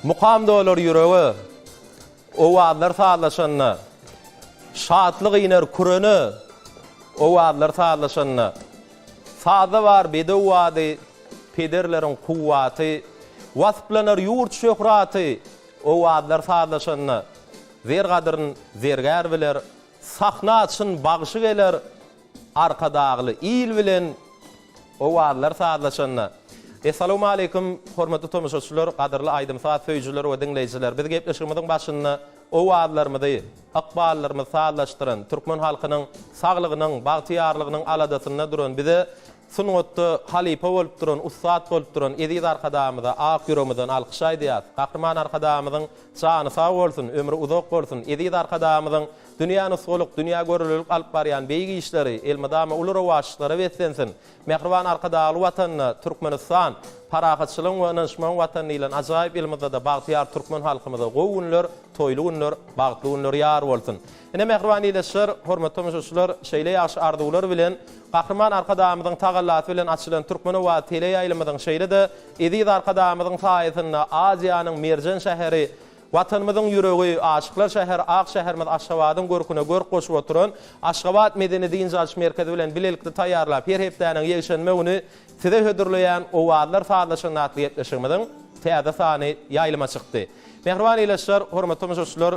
Mukam dolar ýürege, Owazlar sazlaşanda. Şatlyk iner kürene, Owazlar sazlaşanda. Sazda bar bedew ady, Pederleriň kuwwaty. Wasplanar ýurt şöhraty, Owazlar sazlaşanda. Zer gadyryn zergär biler, Sahna çyn bagşy geler, Arkadagly il bilen owazlar sazlaşanda. Essalawmaleýkum hormatly tomaşaçylar, gadyrly aýdym-saz söýüjiler we diňleýjiler. Biz gepleşigimiziň başynda owazlarymyzy, ykballarymyzy sazlaşdyran, türkmen halkynyň saglygynyň, bagtyýarlygynyň aladasynda duran, bize sungatda halypa bolup duran, ussat bolup duran eziz Arkadagymyza ak ýüregimizden alkyş aýdýarys. Gahryman Arkadagymyzyň jany sag bolsun, ömri uzak bolsun, eziz Arkadagymyzyň Dünýä nusgalyk, dünýä görelilik alyp barýan beýik işleri elmydama uly rowaçlyklara beslensin! Mähriban Arkadagly Watanyna, Türkmenistan, parahatçylygyň we ynanyşmagyň Watany diýlen ajaýyp ýylymyzda-da bagtyýar türkmen halkymyza gowy günler, toýly günler, bagtly günler ýar bolsun! Ine, mähriban ildeşler, hormatly tomaşaçylar, şeýle ýagşy arzuwlar bilen, Gahryman Arkadagymyzyň tagallasy bilen açylan Türkmen owazy teleýaýlymyzyň şeýle-de eziz Arkadagymyzyň saýasynda Aziýanyň merjen şäheri, Watanymyzyň ýüregi, aşyklar şäheri ak şäherimiz Aşgabadyň görküne görk goşup oturan Aşgabat medeni-dynç alyş merkezi bilen bilelikde taýýarlap, her hepdäniň ýekşenbe güni size hödürleýän Owazlar sazlaşygynda atly gepleşigimiziň täze sany ýaýlyma çykdy. Mähriban ildeşler, hormatly tomaşaçylar,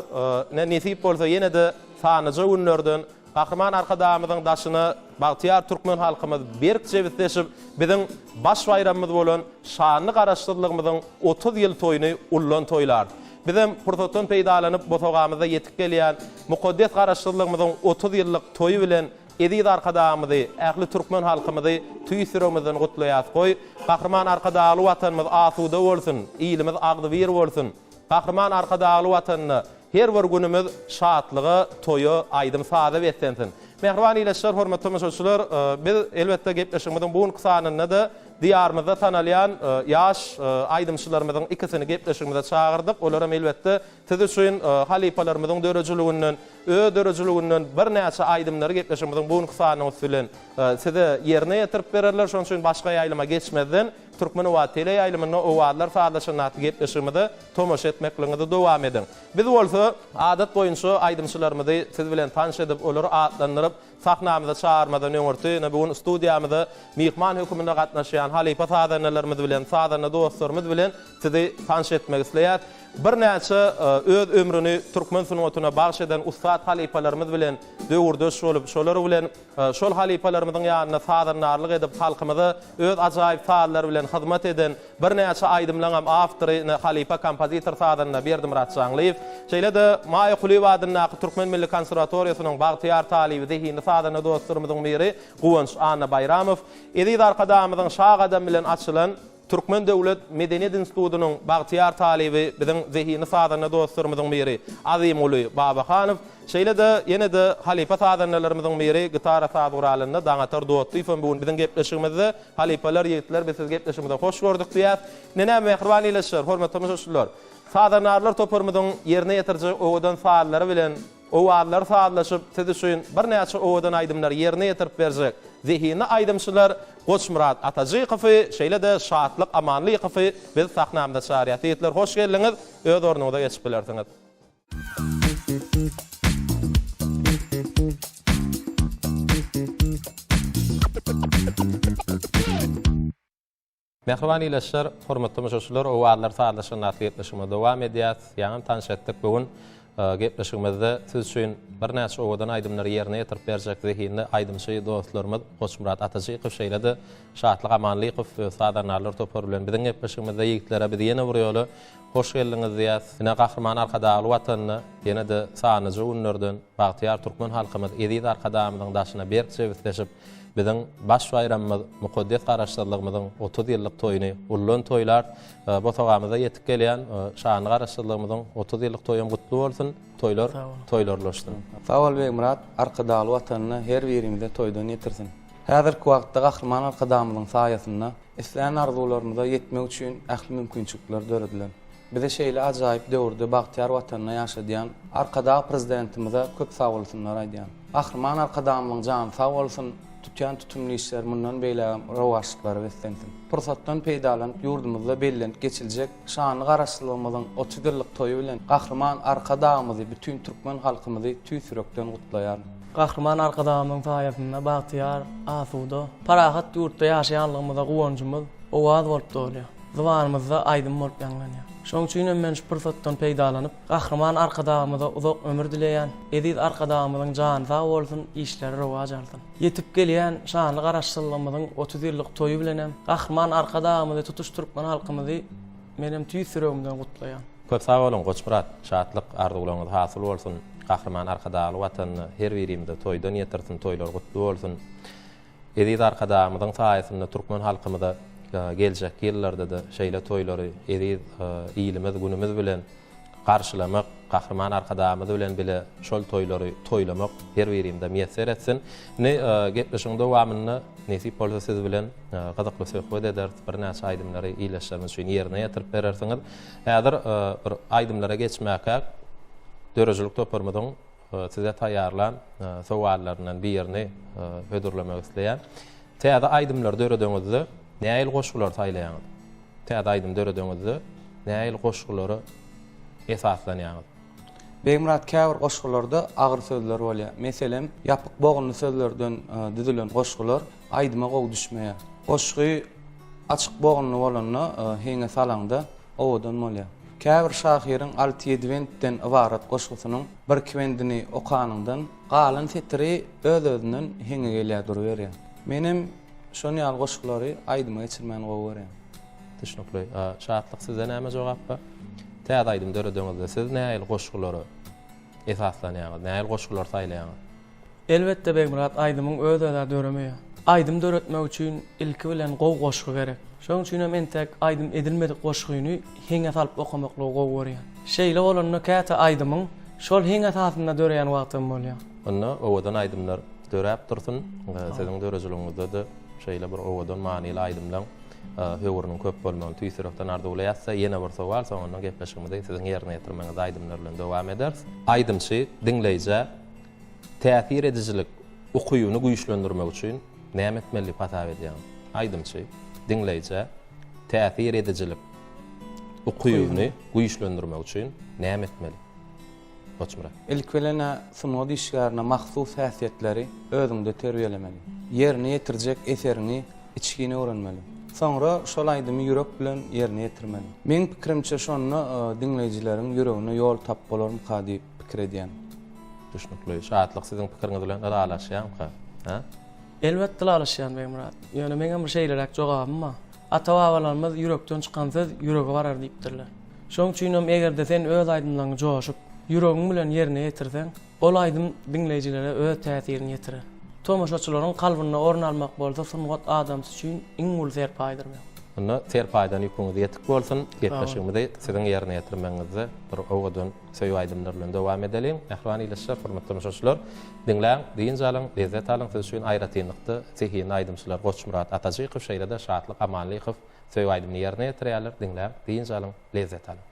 ine, nesip bolsa ýene-de sanlyja günlerden Gahryman Arkadagymyzyň daşyna bagtyýar türkmen halkymyz berk jebisleşip, biziň baş baýramymyz bolan şanly Garaşsyzlygymyzyň 30 ýyl toýuny ullan toýlarys. Bizem pursatdan peýdalanyp, bosagamyzda ýetip gelýän mukaddes Garaşsyzlygymyzyň 30 ýyllyk toýy bilen eziz Arkadagymyzy, ähli türkmen halkymyzy tüýs ýüregimizden gutlaýarys. Goý, Gahryman Arkadagly Watanymyz asuda bolsun, ilimiz agzybir bolsun! Gahryman Arkadagly Watanda Her bir günümiz şatlyga, toýa, aýdym-saza beslensin! Mähriban ildeşler, hormatly tomaşaçylar, biz, elbetde, gepleşigimiziň bu günki sanynda-da Diýarymyzda tanalýan ýaş aýdymçylarymyzyň ikisini gepleşigimize çagyrdyk. Olaram, elbetde, siz üçin halypalarymyzyň döredijiliginden, öz döredijiliginden birnäçe aýdymlary gepleşigimiziň bu günki sanynyň üsti bilen size ýerine ýetirip bererler. Şonuň üçin başga ýaýlyma geçmezden, Türkmen owazy teleýaýlymynda Owazlar sazlaşygynda atly gepleşigimize tomaşa etmekligiňizi dowam ediň. Biz bolsa, adat boýunça aýdymçylarymyzy siz bilen tanyş edip, olary atlandyryp, sahnamyza çagyrmadan öňürti, ine, bu gün studiýamyza myhman höküminde gatnaşýan halypa sazandalarymyz bilen, sazanda dostlarymyz bilen sizi tanyş etmek isleýäs. Birnäçe öz ömrüni türkmen sungatyna bagyş eden ussat halypalarymyz bilen döwürdeş bolup, şolar bilen Şol halypalarymyzyň ýanynda sazandarlyk edip, halkymyza öz ajaýyp sazlary bilen hyzmat eden birnäçe aýdymlaňam awtory ine halypa kompozitor sazanda Berdimyrat Jaňlyýew, şeýle-de Maýa Kulyýewa adyndaky Türkmen milli konserwatoriýasynyň bagtyýar talyby zehinli sazanda dostlarymyzyň biri Guwanç Annabaýramow, Eziz Arkadagymyzyň Şa gadamy bilen açylan Türkmen döwlet medeniýet institutynyň bagtyýar talyby, biziň zehinli sazanda dostlarymyzyň biri Azymguly Babahanow, şeýle-de ýene-de halypa sazandalarymyzyň biri gitara saz guralynda Daňatar Dotlyýew hem bu gün biziň gepleşigimizde. Halypalar, ýigitler biz sizi gepleşigimize hoş gördük diýýäs. Ine näme mähriban ildeşler, hormatly tomaşaçylar, sazandarlar toparymyzyň ýerine ýetirjek owadan sazlary bilen Owazlary sazlaşyp, siz üçin birnäçe owadan aýdymlary ýerine ýetirip berjek zehinli aýdymçylar Goçmyrat Atajykowy, şeýle-de Şatlyk Amanlykowy biz sahnamyza çagyrýas. Ýigitler hoş geldiňiz, öz ornuňyza geçip bilersiňiz. Mähriban ildeşler, hormatly tomaşaçylar, Owazlar sazlaşygynda atly gepleşigimizi dowam edýäs. Ýaňam tanyş etdik, bu gün gepleşigimizde siz üçin birnäçe owadan aýdymlary ýerine ýetirip berjek zehinli aýdymçy dostlarymyz Goçmyrat Atajykow, şeýle-de Şatlyk Amanlykow öz sazandarlar topary bilen biziň gepleşigimizde ýigitlere biz ýene bir ýola hoş geldiňiz diýýäs. Ine, Gahryman Arkadagly Watanda ýene-de sanlyja günlerden bagtyýar türkmen halkymyz eziz Arkadagymyzyň daşyna berk jebisleşip, Biziň baş baýramymyz, mukaddes Garaşsyzlygymyzyň 30 ýyllyk toýuny ullan toýlar. Bosagamyza ýetip gelýän şanly Garaşsyzlygymyzyň 30 ýyllyk toýam gutly bolsun, toýlar toýlarlaşsyn. Sag bol Begmyrat, Arkadagly Watanyna her birimize toýdan ýetirsin. Häzirki wagtda Gahryman Arkadagymyzyň saýasynda islän arzuwlarymyza ýetmek üçin ähli mümkinçilikler döredilen. Bizi şeýle ajaýyp döwürde bagtyýar Watanda ýaşadýan Arkadag Prezidentimize köp sagbolsunlar aýdýan. Gahryman Arkadagymyzyň jany sag bolsun! Tutýan tutumly işleri mundan beýlägem rowaçlyklara beslensin. Pursatdan peýdalanyp, ýurdumyzda bellenip geçiljek şanly Garaşsyzlygymyzyň 30 ýyllyk toýy bilen Gahryman Arkadagymyzy, bütin türkmen halkymyzy tüýs ýürekden gutlaýaryn. Gahryman Arkadagymyzyň saýasynda bagtyýar, asuda, parahat ýurtda ýaşaýanlygymyza guwanjymyz owaz bolup dolýar. Zybanymyzda aýdym bolup ýaňlanýar. Şonuň üçin hem men şu pursatdan peýdalanyp, Gahryman Arkadagymyza uzak ömür dileýän, eziz Arkadagymyzyň jany sag bolsun, işleri rowaç alsyn. Ýetip gelýän şanly Garaşsyzlygymyzyň 30 ýyllyk toýy bilenem Gahryman Arkadagymyzy tutuş türkmen halkymyzy menem tüýs ýüregimden gutlaýan. Köp sag boluň Goçmyrat, şatlyk arzuwlaryňyz hasyl bolsun, Gahryman Arkadagly Watanyna her birimize toýdan ýetirsin, toýlar gutly bolsun. Eziz Arkadagymyzyň saýasynda türkmen halkymyza geljekki ýyllarda-da şeýle toýlary eziz ilimiz, günümiz bilen garşylamak, Gahryman Arkadagymyz bilen bile şol toýlary toýlamak her birimize miýesser etsin. Indi gepleşigiň dowamynda nesip bolsa siz bilen gyzykly söhbet ederis, birnäçe aýdymlary ildeşlerimiz üçin ýerine ýetirip berersiňiz. Häzir bir aýdymlara geçmäkäk döredijilik toparymyzyň Size taýýarlan sowallaryndan birini hödürlemek isleýän. Täze aýdymlary döredeňizde nähili goşgulary saýlaýaňyz? Täze aýdym döredeňizde nähili goşgulara esaslanýaňyz? Begmyrat käbir goşgularda agyr sözler bolýar. Meselem, ýapyk bogunly sözlerden düzülen goşgular aýdyma gowy düşmeýär. Goşgy açyk bogunly bolanda heňe salaňda owadan bolýar. Käbir şahyryň alty-ýedi bentden ybarat goşgusynyň birki bendini okanyňdan, galan setiri öz-özünden heňe gelýär duruberýär. Menem şon ýaly goşgulary aýdyma geçirmäni gowy görýän. Düşnükli. Şatlyk sizde näme jogap bar? Täze aýdym döredeňizde siz nähili goşgulara esaslanýaňyz, nähili goşgulary saýlaýaňyz? Elbetde Begmyrat aýdymyň öz-özä döremeýär. Aýdym döretmek üçin ilki bilen gowy goşgy gerek. Şonuň üçinem entek aýdym edilmedik goşgyny heňe salyp okamaklygy gowy görýän. Şeýle bolanda käte aýdymyň şol heň esasynda döreýän wagtam bolýar. Onda owadan aýdymlar döräp dursun. Siziň dörejiligiňizde-de şeýle bir owadan manyly aýdymlaň höwrüniň köp bolmagyny tüýs ýürekden arzuwlaýas-da, ýene bir sowal, soňundan gepleşigimizi siziň ýerine ýetirmegiňizde aýdymlar bilen dowam ederis. Aýdymçy diňleýjä Täsir edijilik ukybyny güýçlendirmek üçin näme etmeli diýip hasap edýäňiz? Aýdymçy, diňleýjä täsir edijilik ukybyny güýçlendirmek üçin näme etmeli? Goçmyrat. Ilki bilen-ä sungat işgärine mahsus häsiýetleri özüňde terbiýelemeli. Ýerine ýetirjek eseriňi içgin öwrenmeli. Soňra şol aýdymy ýürek bilen ýerine ýetirmeli. Meň pikirimçe şonda diňleýjileriň ýüregine ýol tapyp bolarmyka diýip pikir edýän. Düşnükli. Şatlyk siziň pikiriňiz bilen ylalaşýaňka? Hä? Elbetde ylalaşýan Begmyrat. Ýöne meňem bir şeýleräk jogabym bar. Ata-babalarymyz ýürekden çykan söz ýürege barar diýipdirler. Şoň üçinem egerde sen öz aýdymlaryňy joşup, ýüregiň bilen ýerine ýetirseň, ol aýdym diňleýjilere öz täsirini ýetirer. Tomaşaçylaryň kalbynda orun almak bolsa sungat adamsy üçin iň uly serpaýdyr. Onda serpaýdan ýüküňiz ýetik bolsun. Gepleşigimizi siziň ýerine ýetirmegiňizde bir owadan Söýgi aýdymlar bilen dowam edeliň. Mähriban ildeşler, hormatly tomaşaçylar! Diňläň, dynç alyň, lezzet alyň. Siz üçin aýratynlykda zehinli aýdymçylar Goçmyrat Atajykow şeýle-de Şatlyk Amanlykow söýgi aýdymyny ýerine ýetirýärler. Diňläň, dynç alyň, lezzet alyň.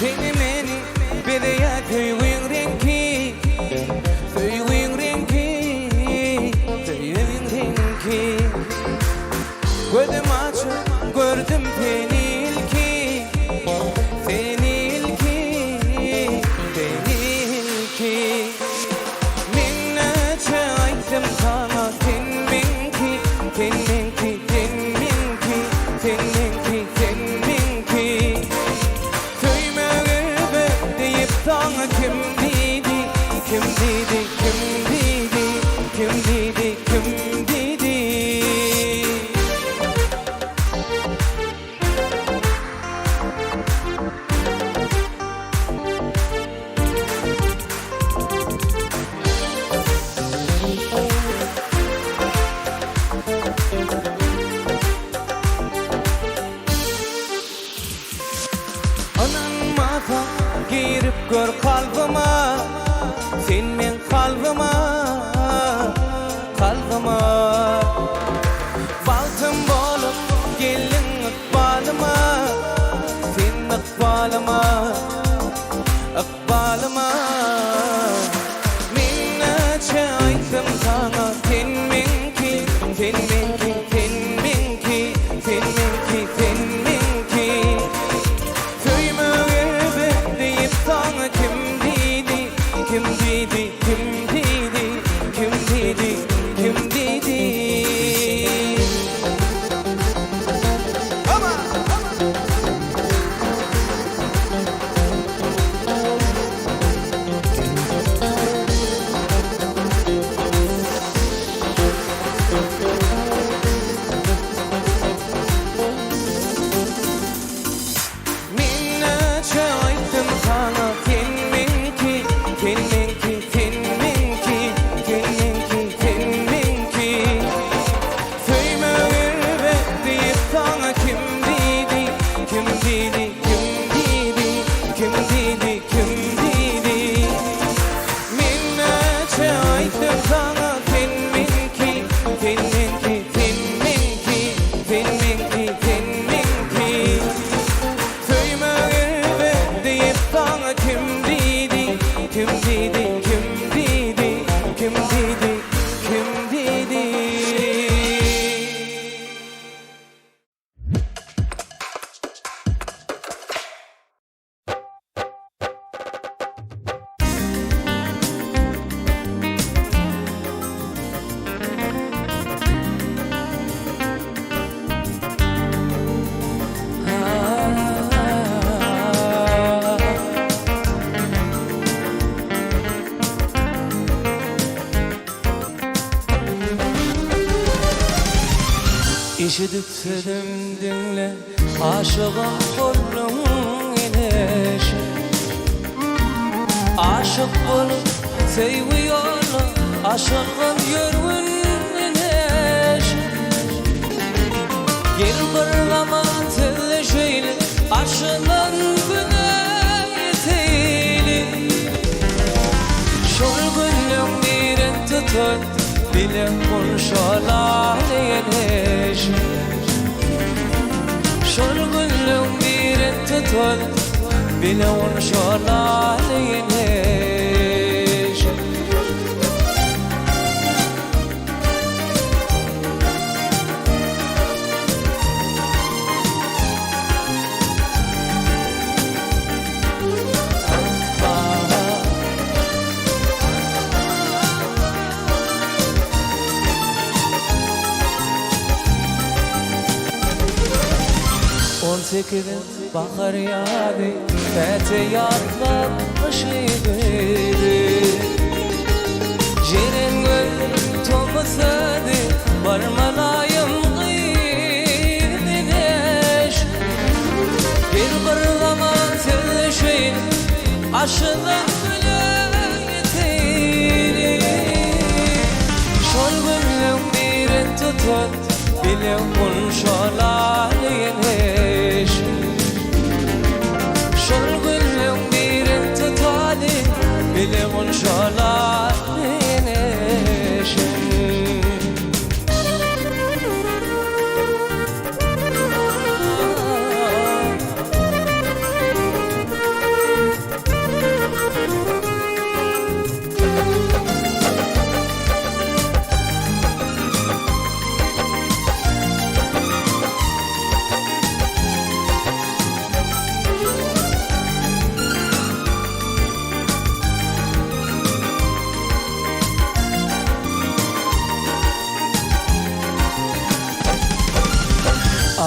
Seni meni bezeýär söýgiň reňki Söýgiň reňki, söýgiň reňki Gözüm açyp gördüm seni ilki Seni ilki, seni ilki Men näçe aýtsam saňa sen meňki Sen meňki, sen meňki, sen meňki, sen meňki Söýmegim. Girip gör kalbyma, sen meň kalbyma, kalbyma. Bagtym bolup geldiň ykbalyma, sen ykbalyma, ykbalyma. Men näçe aýtsam saňa sen meňki, sen meňki, sen meňki, sen meňki, sen meňki. Söýmek erbet diýip saňa kim diýdi, kim diýdi, kim diýdi, kim diýdi, kim diýdi. Men näçe aýtdym saňa sen meňki, sen meňki, sen meňki, sen meňki, sen meňki. Söýmek erbet diýip saňa kim diýdi, kim diýdi, kim diýdi, kim diýdi, kim diýdi. Men näçe aýtdym saňa sen meňki, sen meňki, sen meňki, sen meňki, sen meňki. Söýmek erbet diýip saňa kim diýdi, kim diýdi, kim diýdi, kim diýdi, kim diýdi. Eşidip sözüm diňle Aşygym bolduň eneşi Aşyk bolup söýgi ýola Aşylgyn ýörgün eneşi Gel bir zaman sözleşeýli Aşylan güne ýeteýli Şol günleň birin tutan Bile gunşalar eneşi Şol günleň birin tutan Bile gunşalar eneşi On sekizin bahar ýazy Täze ýatlap gyşy güýzi Jeren göz tomus özi Barmalaýym gyz eneş Gel bir zaman sözleşeýin Aşylan güle ýeteýin Şol günleň birin tutan Bile gunşalar eneş Şol günleň birin tutaly Bile gunşalar eneşim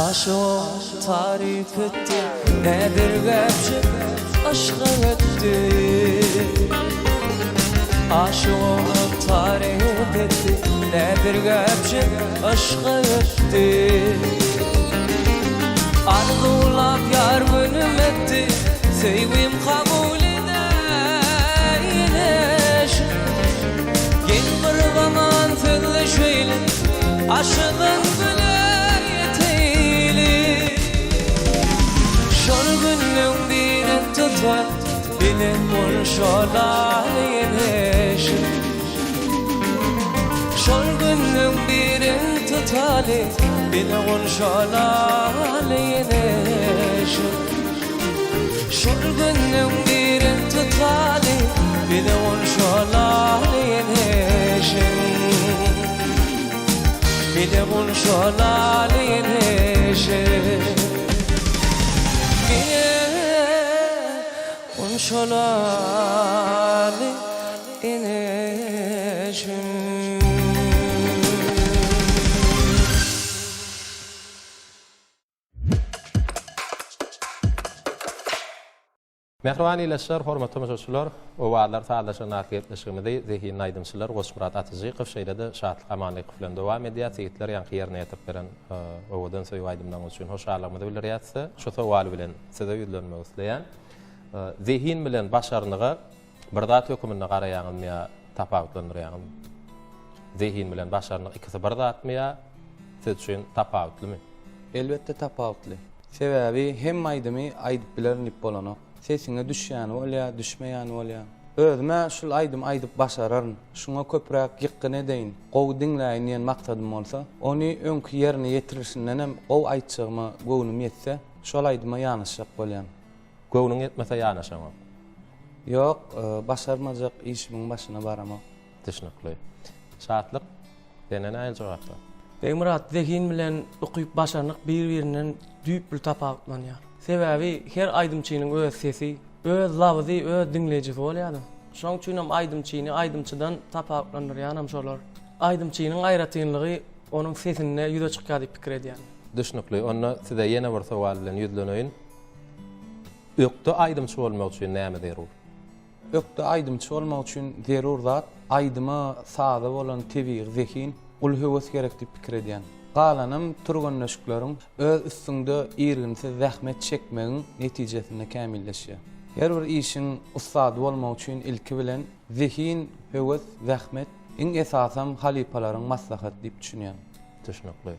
Aşyk taryp etdi, Nedir gäpjik yşga ötdi. Aşyk taryp etdi, Nedir gäpjik yşga ötdi. Arzuwlap ýar günüm etdi, Söýgim kabul edäýineş. Gel bir zaman sözleşeýli, Aşygyň güle ýeteýli. Şol günleň birin tutar, Bile. Bile gonşalaly eneşim Şol günüň birin tutaly Bile gonşalaly eneşim Şol günüň birin tutaly Bile gonşalaly eneşim Bile gonşalaly eneşim Bile gonşalaly eneşim. Mähriban ildeşler, hormatly tomaşaçylar, Owazlar sazlaşygyny atly gepleşigimizi zehinli aýdymçylar Goçmyrat Atyjykow şeýle-de Şatlyk Amanlykow bilen dowam edýäs. Ýigitler ýaňky ýerine ýetirip beren owadan söýgi aýdymlaryňyz üçin hoşallygymyzy bildirýäs size. Şu sowal bilen size ýüzlenmek isleýän. Zehin bilen başarnyga bir zat höküminde garaýaňyzmy ýa tapawutlandyrýaňyzmy? Zehin bilen başarnyk ikisi bir zatmy ýa siz üçin tapawutlymy? Elbetde tapawutly. Sebäbi hemme aýdymy aýdyp bilerin diýip bolanok. Sesiňe düşýäni bolýar, düşmeýäni bolýar. Özüm-ä şul aýdymy aýdyp başararyn, şuňa köpräk ýykgyn edeýin, gowy diňläýin diýen maksadym bolsa, ony öňki ýerine ýetirilişindenem gowy aýtjagyma göwnüm ýetse, şol aýdyma ýanaşjak bolýan. Göwnüň ýetmese ýanaşaňok. Ýok, başarmajak işimiň başyna baramok. Düşnükli. Şatlyk, sende nähili jogap bar? Begmyrat, zehin bilen ukyp-başarnyk bir-birinden düýpli tapawutlanýar. Sebäbi her aýdymçynyň öz sesi, öz labyzy, öz diňleýjisi bolýar-da. Şonuň üçinem aýdymçyny aýdymçydan tapawutlandyrýanam şolar. Aýdymçynyň aýratynlygy onuň sesinde ýüze çykýar diýip pikir edýän. Düşnükli. Onda size ýene bir sowal bilen ýüzleneýin. Ökde aýdymçy bolmak üçin näme zerur? Ökde aýdymçy bolmak üçin zerur zat, aýdyma, saza bolan tebigy zehin, uly höwes gerek diýip pikir edýän. Galanam türgenleşikleriň, öz üstüňde irginsiz zähmet çekmegiň netijesinde kämilleşýär. Her bir işiň ussady bolmak üçin ilki bilen zehin, höwes, zähmet, iň esasam halypalaryň maslahaty diýip düşünýän. Düşnükli.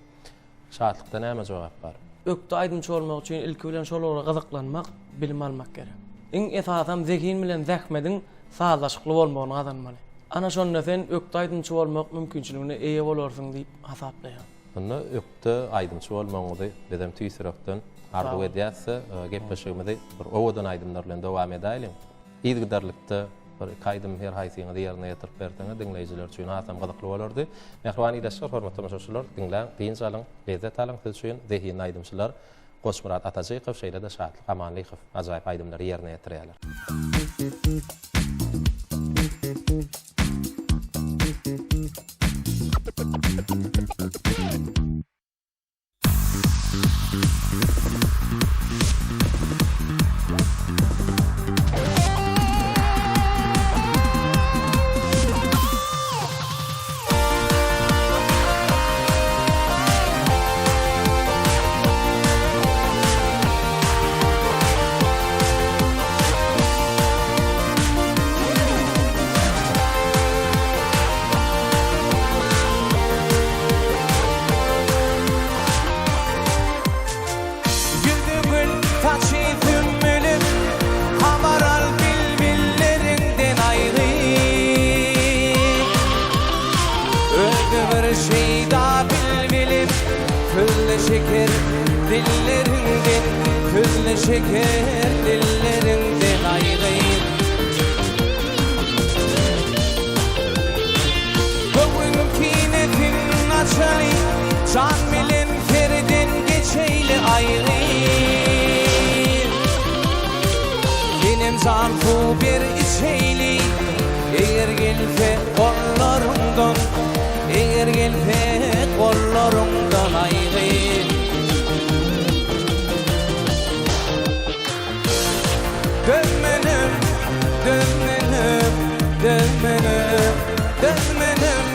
Şatlykda näme jogap bar? Ökde aýdymçy bolmak üçin ilki bilen şol ugra gyzyklanmak, bilim almak gerek. Iň esasam zehin bilen zähmediň sazlaşykly bolmagyny gazanmaly. Ana şonda sen ökde aýdymçy bolmak mümkinçiligine eýe bolarsyň diýip hasaplaýan. Onda ökde aýdymçy bolmagyňyzy bizem tüýs ýürekden arzuw edýäs-de, gepleşigimizi bir owadan aýdymlar bilen dowam edäýliň. Yzygiderlikde bir iki aýdym her haýsyňyz ýerine ýetirip berseňiz diňleýjiler üçin hasam gyzykly bolardy. Mähriban ildeşler, hormatly tomaşaçylar, diňläň, dynç alyň, lezzet alyň, siz üçin zehinli aýdymçylar Goçmyrat Atajykow şeýle-de Şatlyk Amanlykow ajaýyp aýdymlary ýerine ýetirýärler. Ýüzi gül, saçy sümbülüm, Habar al bilbilleriňden aýry. Özi bir şeýda bilbilim, Sözle şeker dilleriňden, Sözle şeker dilleriňden aýry. Göwün kinesin açaly, Jan bilen serden geçeýli aýry. Senem jan suw ber içeýli, Eger gelse gollaryňdan, Eger gelse gollaryňdan aýry. Dözmenem, dözmenem, dözmenem, dözmenem,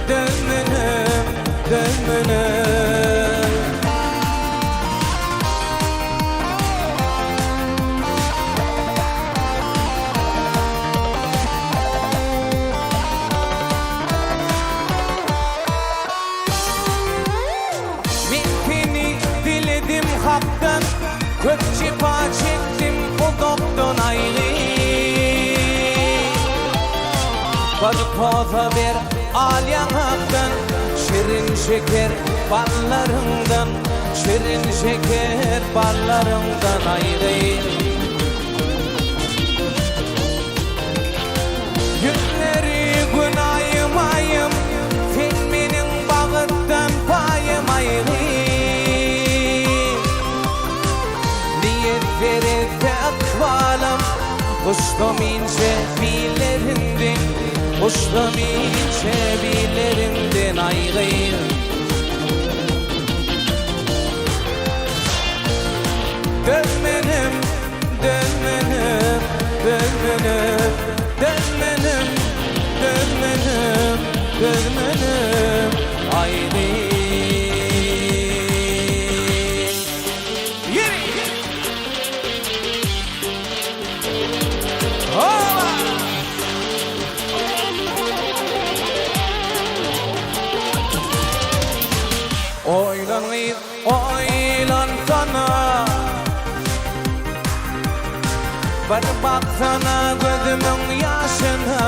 dözmenem, dözmenem. Men seni diledim Hakdan, Köp jepa çekdim uzakdan aýry. Bir posa ber al ýaňakdan, Şirin şeker ballaryňdan, Şirin şeker ballaryňdan aýry. Günleri gün aýym aýym, Sen meniň bagytdan paýym aýry. Niýetler etse ykbalym, Guşdum inçe billeriňden, Guşdum inçe billeriňden aýry. Dönmenem, dönmenem, dönmenem, dönmenem, dönmenem, dönmenem, aýry. Ýeri! Howa! Oýlan gyz, oýlansana. Bir baksana gözümiň ýaşyna.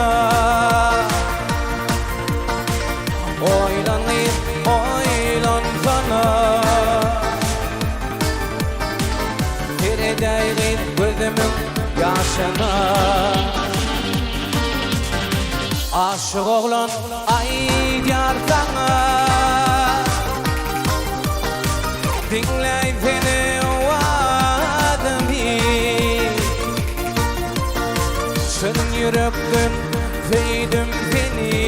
Oýlan gyz, oýlansana. Seredäý gyz gözümiň ýaşyna. Aşyk oglan aýdýar saňa. Diňläýsene owazymy. Çyn ýürekden söýdüm seni.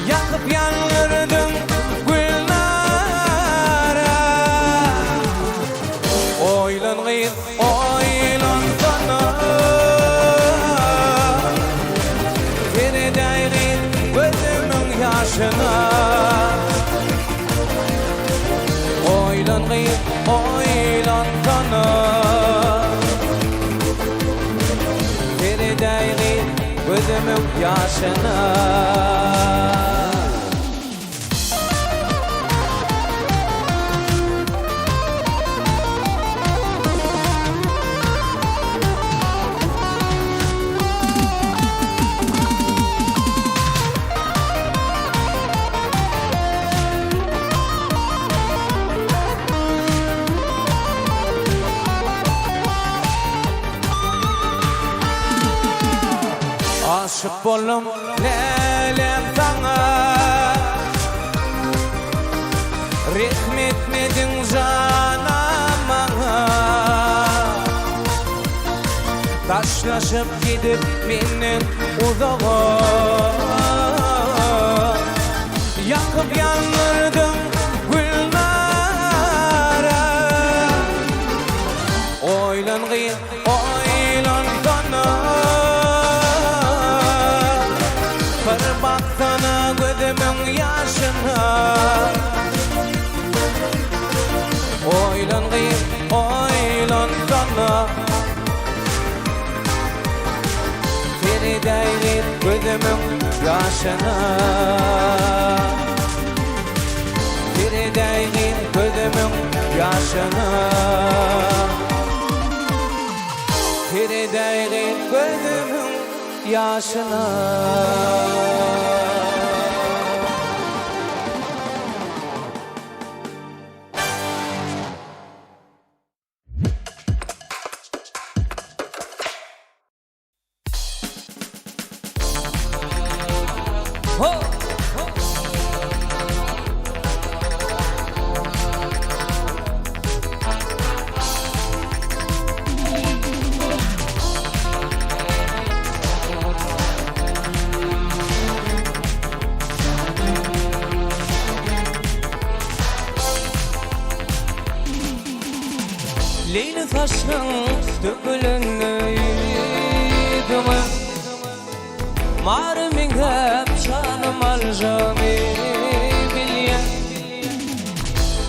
Ýakyp ýandyrdyň Gülnara. Oýlan gyz, oýlansana. Seredäý gyz gözümiň ýaşyna. Oýlan gyz, oýlansana. Seredäý gyz gözümiň ýaşyna. Aşyk boldum lälem saňa Rehm etmediň jana maňa Daşlaşyp gidip menden uzaga Ýakyp ýandyrdyň Gülnara Oýlan gyz oýlansana Bir baksana gözümiň ýaşyna Oýlan gyz oýlansana Seredäý gyz gözümiň ýaşyna Seredäý gyz gözümiň ýaşyna Seredäý gyz gözümiň ýaşyna. Leýli saçlaň dökülende ýüzüňe Mary meňzäp janym aljamy bilýän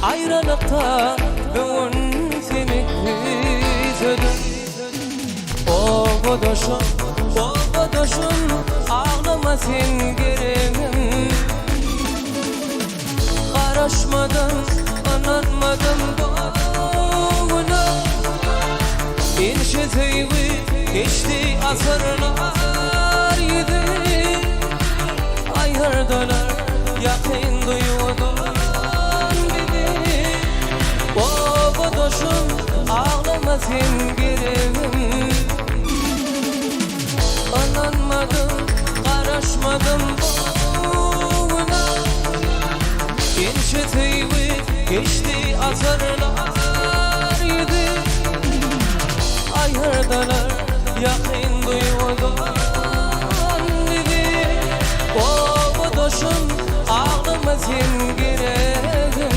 Aýralykda bu gün seni küýsedim Obadaşym, obadaşym aglama sen geregim Garaşmadym, ynanmadym bu güne Inçe söýgi geçdi. asyrlar ýüzi Aýyrdylar ýakyn duýgudan bizi Obadaşym aglama sen geregim Ynanmadym garaşmadym bu güne Ençe söýgi geçdi asyrlar ýüzi Aýyrdylar ýakyn duýgudan bizi Obadaşym aglama sen geregim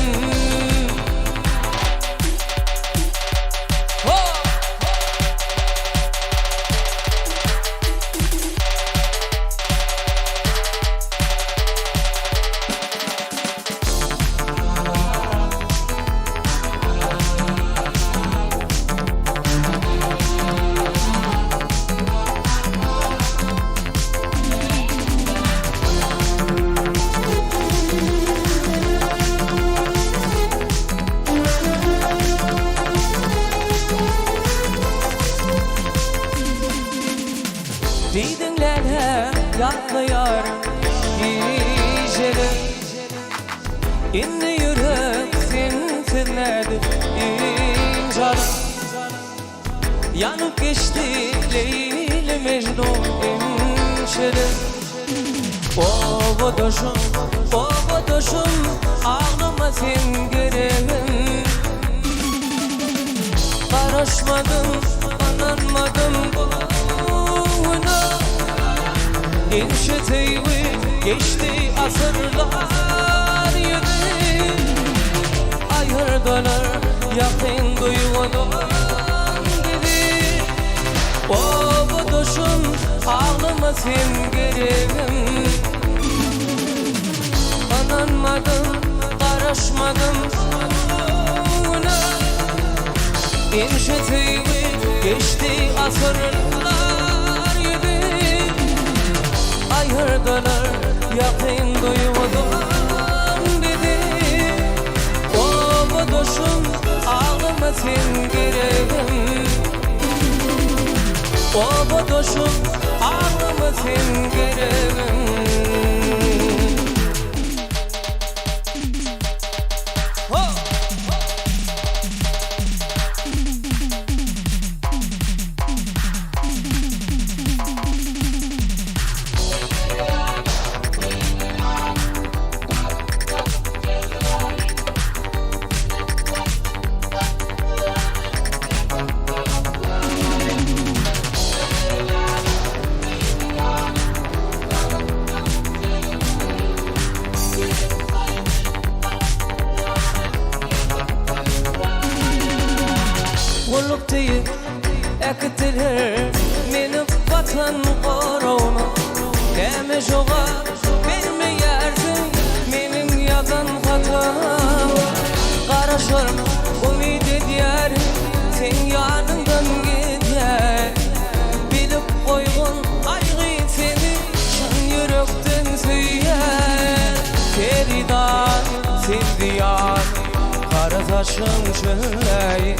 Ho! Diýdiň läle ýatlaýar gijeler Indi ýürek sensiz nädip ynjalar Ýanyp geçdi Leýli Mejnun ençeler Obadaşym, obadaşym aglama sen geregim Garaşmadym, ynanmadym bu güne Ençe söýgi geçdi asyrlar ýüzi Aýyrdylar ýakyn duýgudan bizi Obadaşym aglama sen geregim Ynanmadym, garaşmadym bu güne Ençe söýgi geçdi asyrlar ýüzi Aýyrdylar ýakyn duýgudan bizi Obadaşym aglama sen geregim Obadaşym aglama sen geregim Ho! Gulluk diýip äkitdiler meni Watan goragyna. Näme jogap bermeýärsiň meniň ýazan hatama? Garaşaryn, umyt edýärin, seň ýanyňdan gidýän. Bilip goýgun gaýgy seni çyn ýürekden söýýän. Perizat, sen zyýan, gara saçyň çöleýin.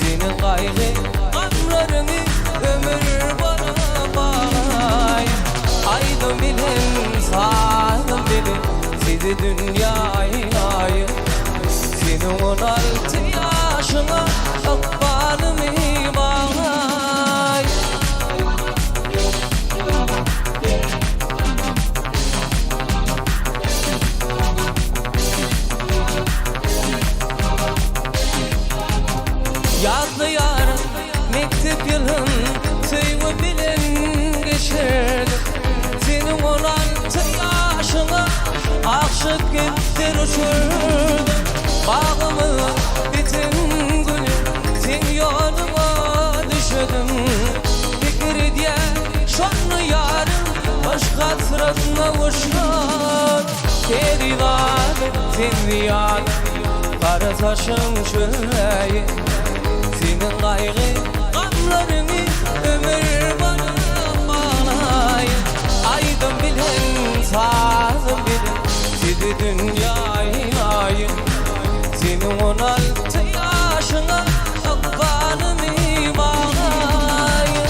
Seniň gaýgy gamlaryňy ömür bana baglaýyn. Aýdym bilen, sazym bilen sizi dünýä ýaýyn. Seniň 16 ýaşyňa ykbalymy baglaýyn. Ýatlaýaryn mekdep ýylyn söýgi bilen geçirdim. Seniň 16 ýaşyňa aşyk gepler uçurdym. Bagymyň biten güni seň ýoluňa düşedim. Pikir edýän şonda ýarym yşk hasratyna uçran. Perizat sen zyýan gara saçyň çöleýin. Seniň gaýgy gamlaryňy ömür bana baglaýyn. Aýdym bilen, sazym bilen sizi dünýä ýaýyn. Seniň 16 ýaşyňa ykbalymy baglaýyn.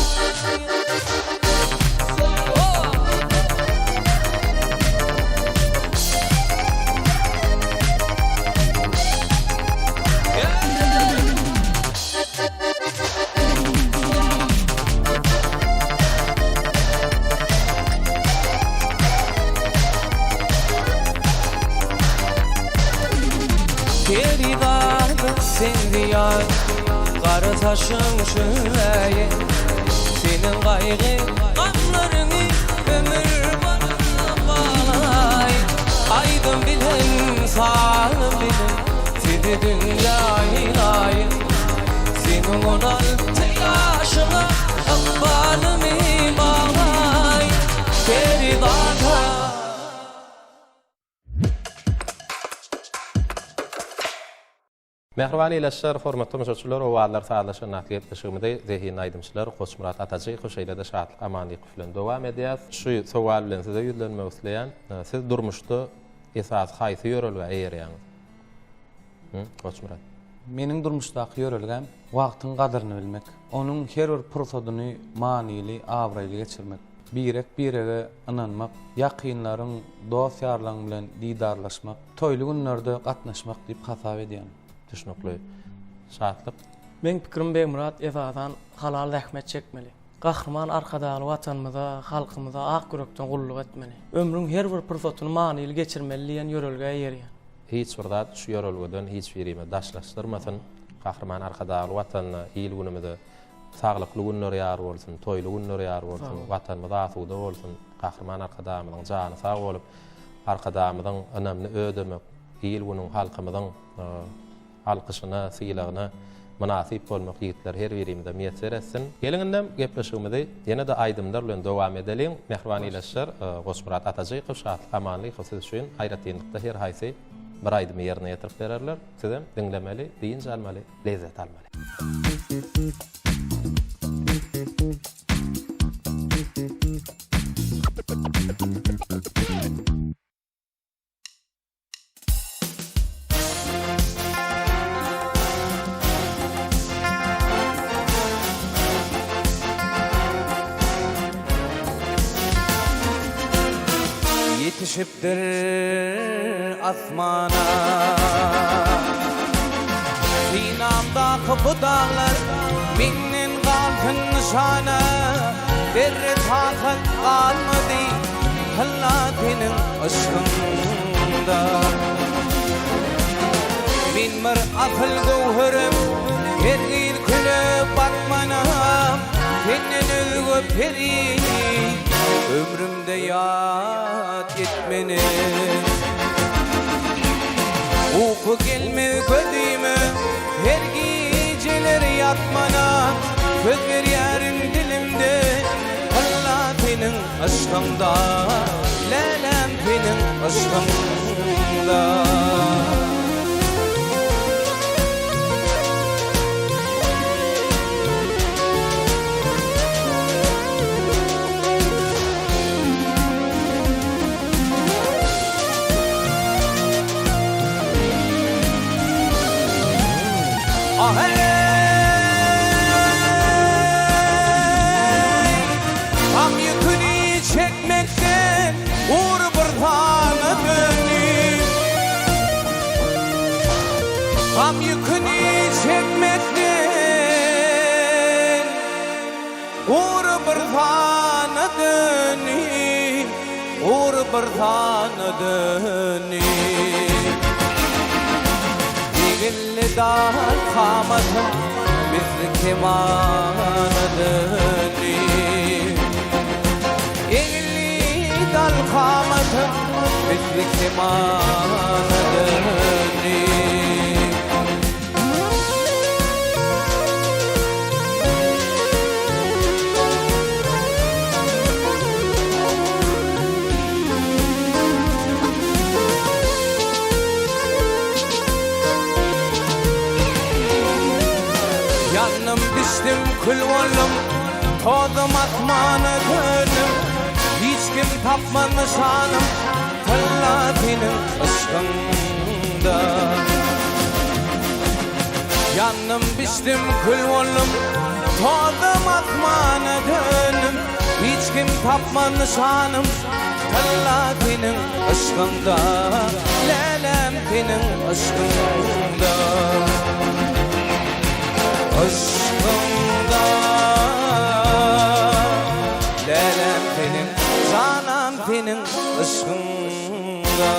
Gara saçyň şüläýi Seniň gaýgy gamlaryňy Ömür bana baglaý Aýdym bilen saz bilen Sizi dünýä ylaýyn Seniň 16 ýaşyňa Ykbalymy baglaý Perizada. Mähriban ildeşler, hormatly tomaşaçylar, Owazlar sazlaşan atly gepleşigimizi zehinli aýdymçylar Goçmyrat Atajykow şeýle-de Şatlyk Amanlykow bilen dowam edýäs. Şu sowal bilen size ýüzlenmek isleýän. Siz durmuşda esasy haýsy ýörelgä eýerýäňiz? Hı, Goçmyrat. Meniň durmuşdaky ýörelgäm wagtyň gadyryny bilmek. Onuň her bir pursadyny manyly, abraýly geçirmek. Birek-birege ynanmak, ýakynlaryň, dost-ýarlaryň bilen didarlaşmak, toýly günlerde gatnaşmak diýip hasap edýän. Düşnükli. Şatlyk. Meň pikirim Begmyrat esasan halal zähmet çekmeli. Gahryman Arkadagly Watanymyza, halkymyza ak ýürekden gulluk etmeli. Ömrüň her bir pursatyny manyly geçirmeli diýen ýörelgä eýerýän. Hiç bir zat şu ýörelgeden hiç birimizi daşlaşdyrmasyn. Gahryman Arkadagly Watanyna, il-günümize Saglykly günler ýar bolsun, toýly günler ýar bolsun, Watanymyz asuda bolsun, Gahryman Arkadagymyzyň jany sag bolup, Arkadagymyzyň ynamyny ödemek, il-günüň, halkymyzyň alkyşyna, sylagyna mynasyp bolmak ýigitler her birimize miýesser etsin. Geliň indem gepleşigimizi ýene-de aýdymlar bilen dowam edeliň. Mähriban ildeşler, Goçmyrat Atajykow, Şatlyk Amanlykow siz üçin aýratynlykda her haýsy bir aýdymy ýerine ýetirip bererler. Sizem diňlemeli, dynç almaly. Lezzet almaly. Ýetişipdir asmana. Synamdaky bu daglar menden galsyn nyşana. Zerre takat galmady tylla seniň yşgyňda. Men bir asyl göwherim, hergiz küle batmanam. Senden özge peri ömrümde ýat etmenem. Uky gelmez gözüme, her gijeler ýatmanam. Söz berýärin dilimde, Tylla seniň yşgyňda, Läläm seniň yşgyňda. Aheý! Gam ýüküni çekmekden gury bir sana döndüm. Gam ýüküni çekmekden Gury bir sana döndüm, Gury bir sana döndüm. Egildi dal kamatym, Misli kemana döndüm. Egildi dal kamatym, Misli kemana döndüm. Ýandym, bişdim, kül boldum, Tozum asmana döndüm. Hiç kim tapmaz nyşanym, Tylla seniň yşgyňda. Ýandym, bişdim, kül boldum, Tozum asmana döndüm. Hiç kim tapmaz nyşanym, Tylla seniň yşgyňda, Läläm seniň yşgyňda. Yşgyňda, Läläm seniň, janam seniň yşgyňda.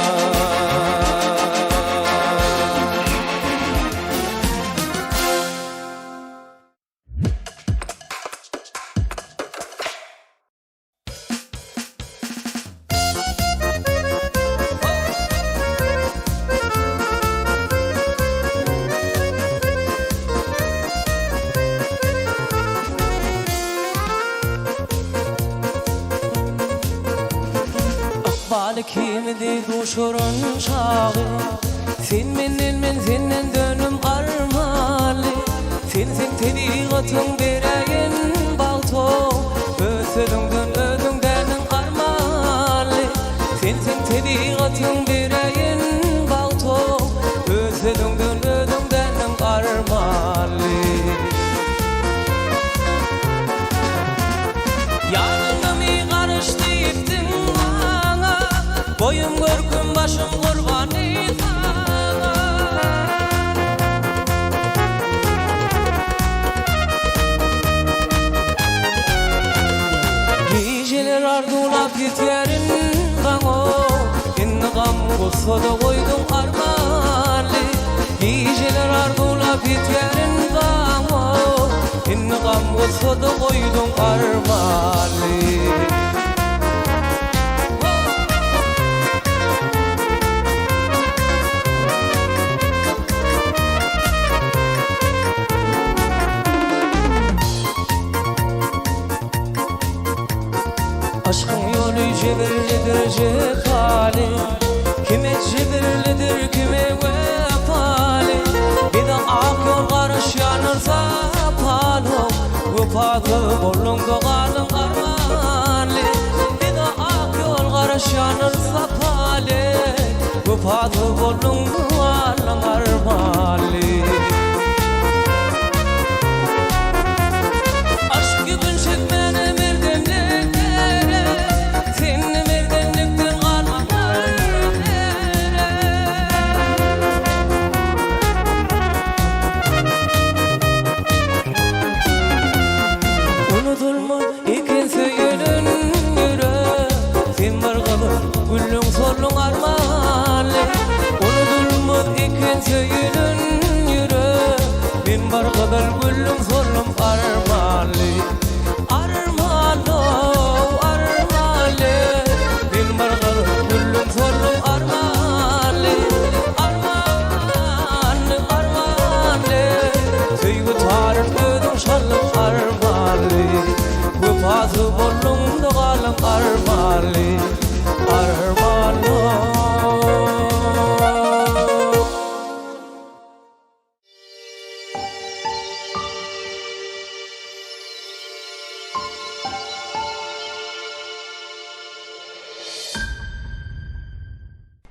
duşuran çagy Sen menden men senden dönüm armaly Sensiň tebigatyň beräýen bagto Öz sözüňden özüň däniň armaly Sensiň tebigatyň beräýen bagto Öz sözüňden özüň däniň armaly. Ýanyňdamy garyş diýipdiň maňa, Boýum görküm başym gurbany saňa. Gijeler arzuwlap ýetýärin daňa, Indi gam gussada goýduň armanly. Gijeler arzuwlap ýetýärin daňa, Indi gam gussada goýduň armanly. Yşkyň ýoly jebirlidir jepaly, Kime jebirlidir kime wepaly. Bize ak ýol garaşýandyr sapaly, Wepasyz bolduňda galyň armanly. Bize ak ýol garaşýandyr sapaly, Wepasyz bolduňda galyň armanly. Aşk ýüpün çekmäne merdemlik gerek, Sende merdemlikden galman ar gerek. Unudylmaz eken söýenen ýürek, Sen bir gyzyl güllüň solduň armanly. Unudylmaz eken söýenen ýürek, Men bir gyzyl güllüň soldum armanly. Armanly-ow, armanly, Men bir gyzyl güllüň soldum armanly. Armanly, armanly, Söýgi taryn özüň çaldyň armanly. Wepasyz bolduň-da galdyň armanly. Armanly.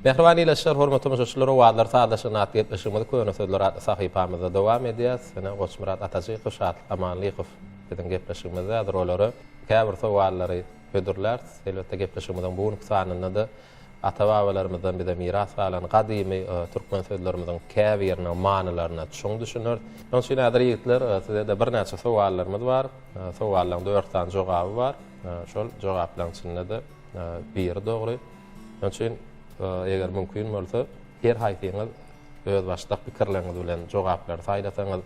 Mähriban ildeşler, hormatly tomaşaçylar, Owazlar sazlaşygyny atly gepleşigimizi Köne sözler atly sahypamyzda dowam edýäs. Ine, Goçmyrat Atajykow, Şatlyk Amanlykow biziň gepleşigimizde. Häzir olara käbir sowallary hödürläris. Elbetde, gepleşigimiziň bu günki sanynda-da Ata-babalarymyzdan bize miras galan gadymy türkmen sözlerimiziň käbiriniň manylaryna çuň düşüneris. Şonuň üçin häzir ýigitler size-de birnäçe sowallarymyz bar. Sowallaryň dört sany jogaby bar. Şol jogaplaryň içinde-de biri dogry. Şonuň üçin eger mümkin bolsa her haýsyňyz özbaşdak pikirleriňiz bilen jogaplary saýlasaňyz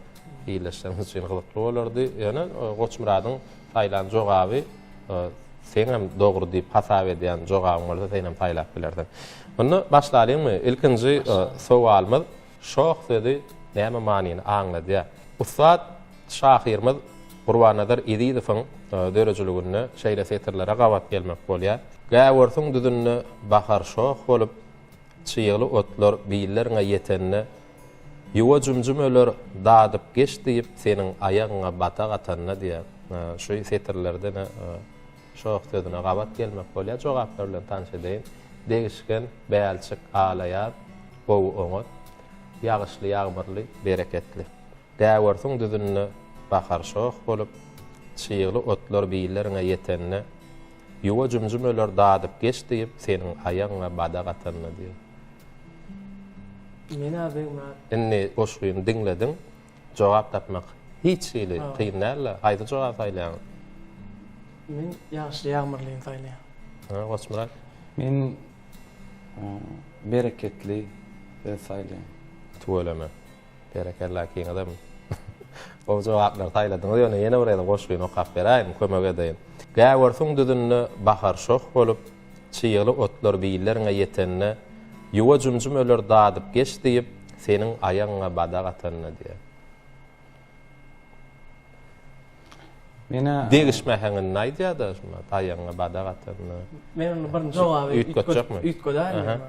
ildeşlerimiz üçin gyzykly bolardy. Ýöne Goçmyradyň Saýlan jogaby seňem dogry diýip hasap edýän jogabyň bolsa senem saýlap bilersiň. Onda başlalyňmy? Ilkinji sowalymyz şoh sözi näme manyny aňladýar? Ussat şahyrymyz Gurbannazar Ezizowyň döredijiliginde şeýle setirlere gabat gelmek bolýar. Gäwürsiň düzünde bahar şoh bolup, Çygly otlar billeriňe ýetende, Ýuwa jümjüm öler, dadyp geç diýip, seniň aýagyňa batak atanda diýýär. Şu setirlerde-de şoh sözüne gabat gelmek bolýar. Jogaplar bilen tanyş edeýin. Degişgen, bälçik, alaýaz, gowy, oňat, ýagyşly, ýagmyrly, bereketli. Gäwersiň düzünde bahar şoh bolup, Çygly otlar billeriňe ýetende, Ýuwa jümjüm öler dadyp geç diýip, seniň aýagyňa badak atanda diýip. Men-ä Begmyrat. Indi goşgyny diňlediň, jogap tapmak hiç hili kyn däl-de, haýsy jogaby saýlaýaň? Men ýagyşly ýagmyrlyny saýlaýan. Ha, Goçmyrat? Men bereketli söz saýlaýan. Tüweleme. Berekella ikiňizem gowy jogaplary saýladyňyz. Ýöne ýene bir gezek goşgyny okap beräýiň, kömek edeýin. Gäwersiň düzünde bahar şoh bolup, Çygly otlar billeriňe ýetende, Ýuwa jümjüm öler dadyp geç diýip, Seniň aýagyňa badak atanda diýýär. Menä Degişme äheňinde aýdýar-da şunda, aýagyňa badak atanda. Men onda birinji jogaby Üýtgetjekmi? Üýtgedäýin.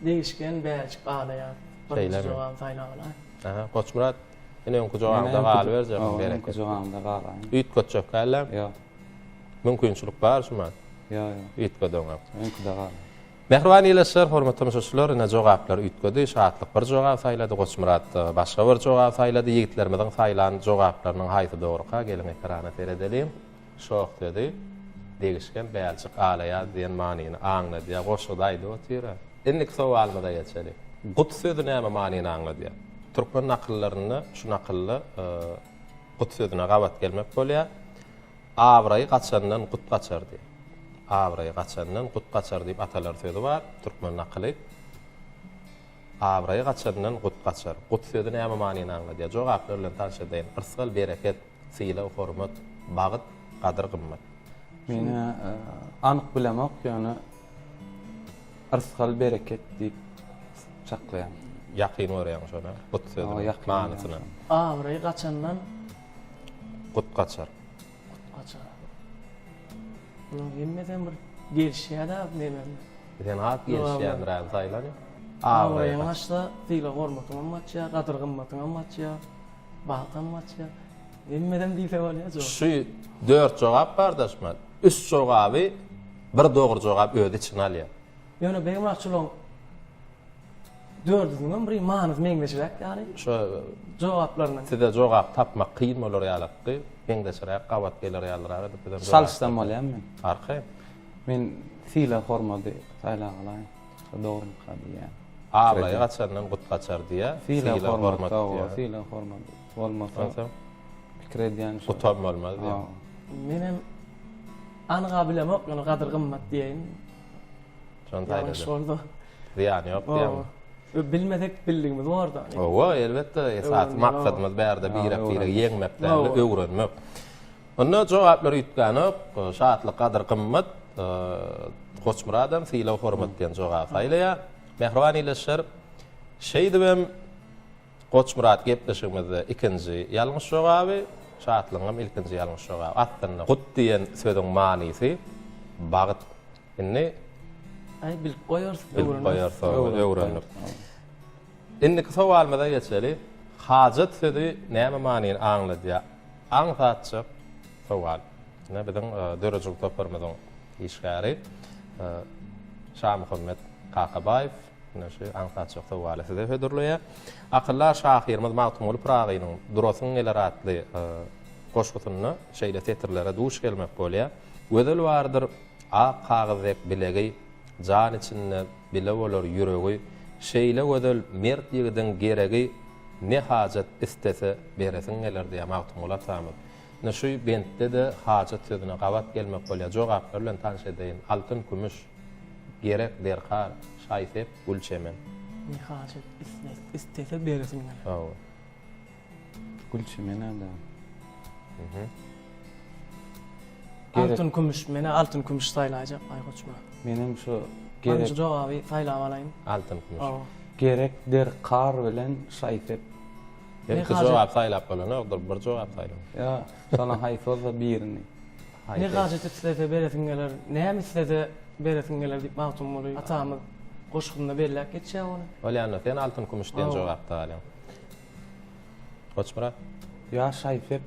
Degişgen bäljik alaýar. Birinji jogaby saýlap alaýyn. Aha, Goçmyrat, sen öňki jogabyňda galyberjekmi? Öňki jogabymda galaýyn. Üýtgetjek däl-ä? Ýok. Mümkinçilik bar şuma. Ýok, ýok. Üýtgedeňok. Öňküde galaýyn. Mähriban ildeşler, hormatly tomaşaçylar, ine jogaplar üýtgedi. Şatlyk bir jogap saýlady, Goçmyrat başga bir jogap saýlady. Ýigitlerimiziň saýlan jogaplarynyň haýsy dogruka, geliň ekrana seredeliň. Şoh sözi degişgen bälçik alaýaz diýen manyny aňladýar. Goşguda aýdyp otyr-a. Indiki sowalymyza geçeliň. Gut sözi näme manyny aňladýar? Türkmen nakyllarynda şu nakylda gut sözüne gabat gelmek bolýar. Abraýy gaçandan gut gaçar diýip. Abraýy gaçandan gut gaçar diýip atalar sözi bar, türkmen nakyly. Abraýy gaçandan gut gaçar. Gut sözi näme manyny aňladýar? Jogaplar bilen tanyş edeýin. Yrsgal, bereket, sylag, hormat, bagt, gadyr, gymmat. Men-ä anyk bilemok, ýöne yrsgal, bereket diýip çaklaýan. Ýakyn görýäň şony, gut sözüniň manysyna. Abraýy gaçandan Gut gaçar. Gut gaçar. Bularyň hemmesem bir gelişýär-dä nemem. Sen has gelişýändiräni saýlany. Abraýyň gaçsa, sylag-hormatyňam gaçýar, gadyr-gymmatyňam gaçýar, bagtam gaçýar. Hemmesem diýse bolýar jogap. Şu dört jogap bar daşman. Üç jogaby bir dogry jogap öz içine alýar. Ýöne Begmyrat şularyň Dördüsiniňem bir manysy meňzeşräk ýaly. Şo jogaplarynyň. Size jogap tapmak kyn bolar ýalakdy. Meňzeşräk, gabat geler ýalyrak edip bizem jogap. Çalyşsam bolýarmy men? Arkaýyn. Men sylag hormady saýlap alaýyn. Şo dogrumyka diýýän. Abraýy gaçandan gut gaçar diýýär. Sylag hormat diýýär. Sylag hormat bolmasa pikir edýän şo. Gutam bolmaz diýýär. Menem anyga bilemok, ýöne gadyr gymmat diýeýin. Şony Ýalňyş saýlady. boldy. Zyýany ýok diýýäňmi? Oba. Bilmesek bildigimiz borda. Owa, elbetde, esasy Öwrenmeli, maksadymyz bärde birek-biregi ýeňmek däl-de, Owa. öwrenmek. Onda jogaplar üýtgänok. Şatlyk, gadyr, gymmat. Goçmyradam sylag, hormat diýen jogaby saýlaýar. Mähriban ildeşler, şeýdibem Goçmyrat gepleşigimizde ikinji ýalňyş jogaby, Şatlygyňam ilkinji ýalňyş jogaby. Aslynda gut diýen sözüň manysy bagt. Indi Aý bilip goýarys, bilip goýarys, öwrendik. Indiki sowalymyza geçeli. Hajat sözi näme manyny aňladýar? Aňsatjak sowal. Ine biziň döredijilik toparymyzyň işgäri Şamuhammet Kakabaýew ine şu aňsatjak sowaly size hödürleýär. Akyldar şahyrymyz Magtymguly Pyragynyň Durasyň geler atly goşgusynda şeýle setirlere duş gelmek bolýar. Gözel bardyr Ak kagyz dek bilegi, Jan içinde bile bolar ýüregi, Şeýle gözel mert ýigidiň geregi, Ne hajat istese beresiň geler diýýär Magtymguly atamyz. Ine şu bentde-de hajat sözüne gabat gelmek bolýar. Jogaplar bilen tanyş edeýin. Altyn, kümüş, gerek, derkar, şaý-sep, gül, çemen. Ne hajat istese beresiň geler. Hawa. Gül çemen-ä-dä. Altyn kümüş menä altyn kümüş saýlaýjak Aýgoçma. Menem şu gerek. Birinji jogaby saýlap alaýyn. Altyn kümüş. Gerek derkar bilen şaý-sep. Iki jogap saýlap bolanokdyr, bir jogap saýla. Ýa, şonuň haýsy bolsa birini. Ne hajat islese beresiň geler, näme islese beresiň geler diýip Magtymguly atamyz goşgusynda belläp geçýär ony. Bolýanda sen altyn kümüş diýen jogapda galýaň. Goçmyrat. Ýa şaý-sep,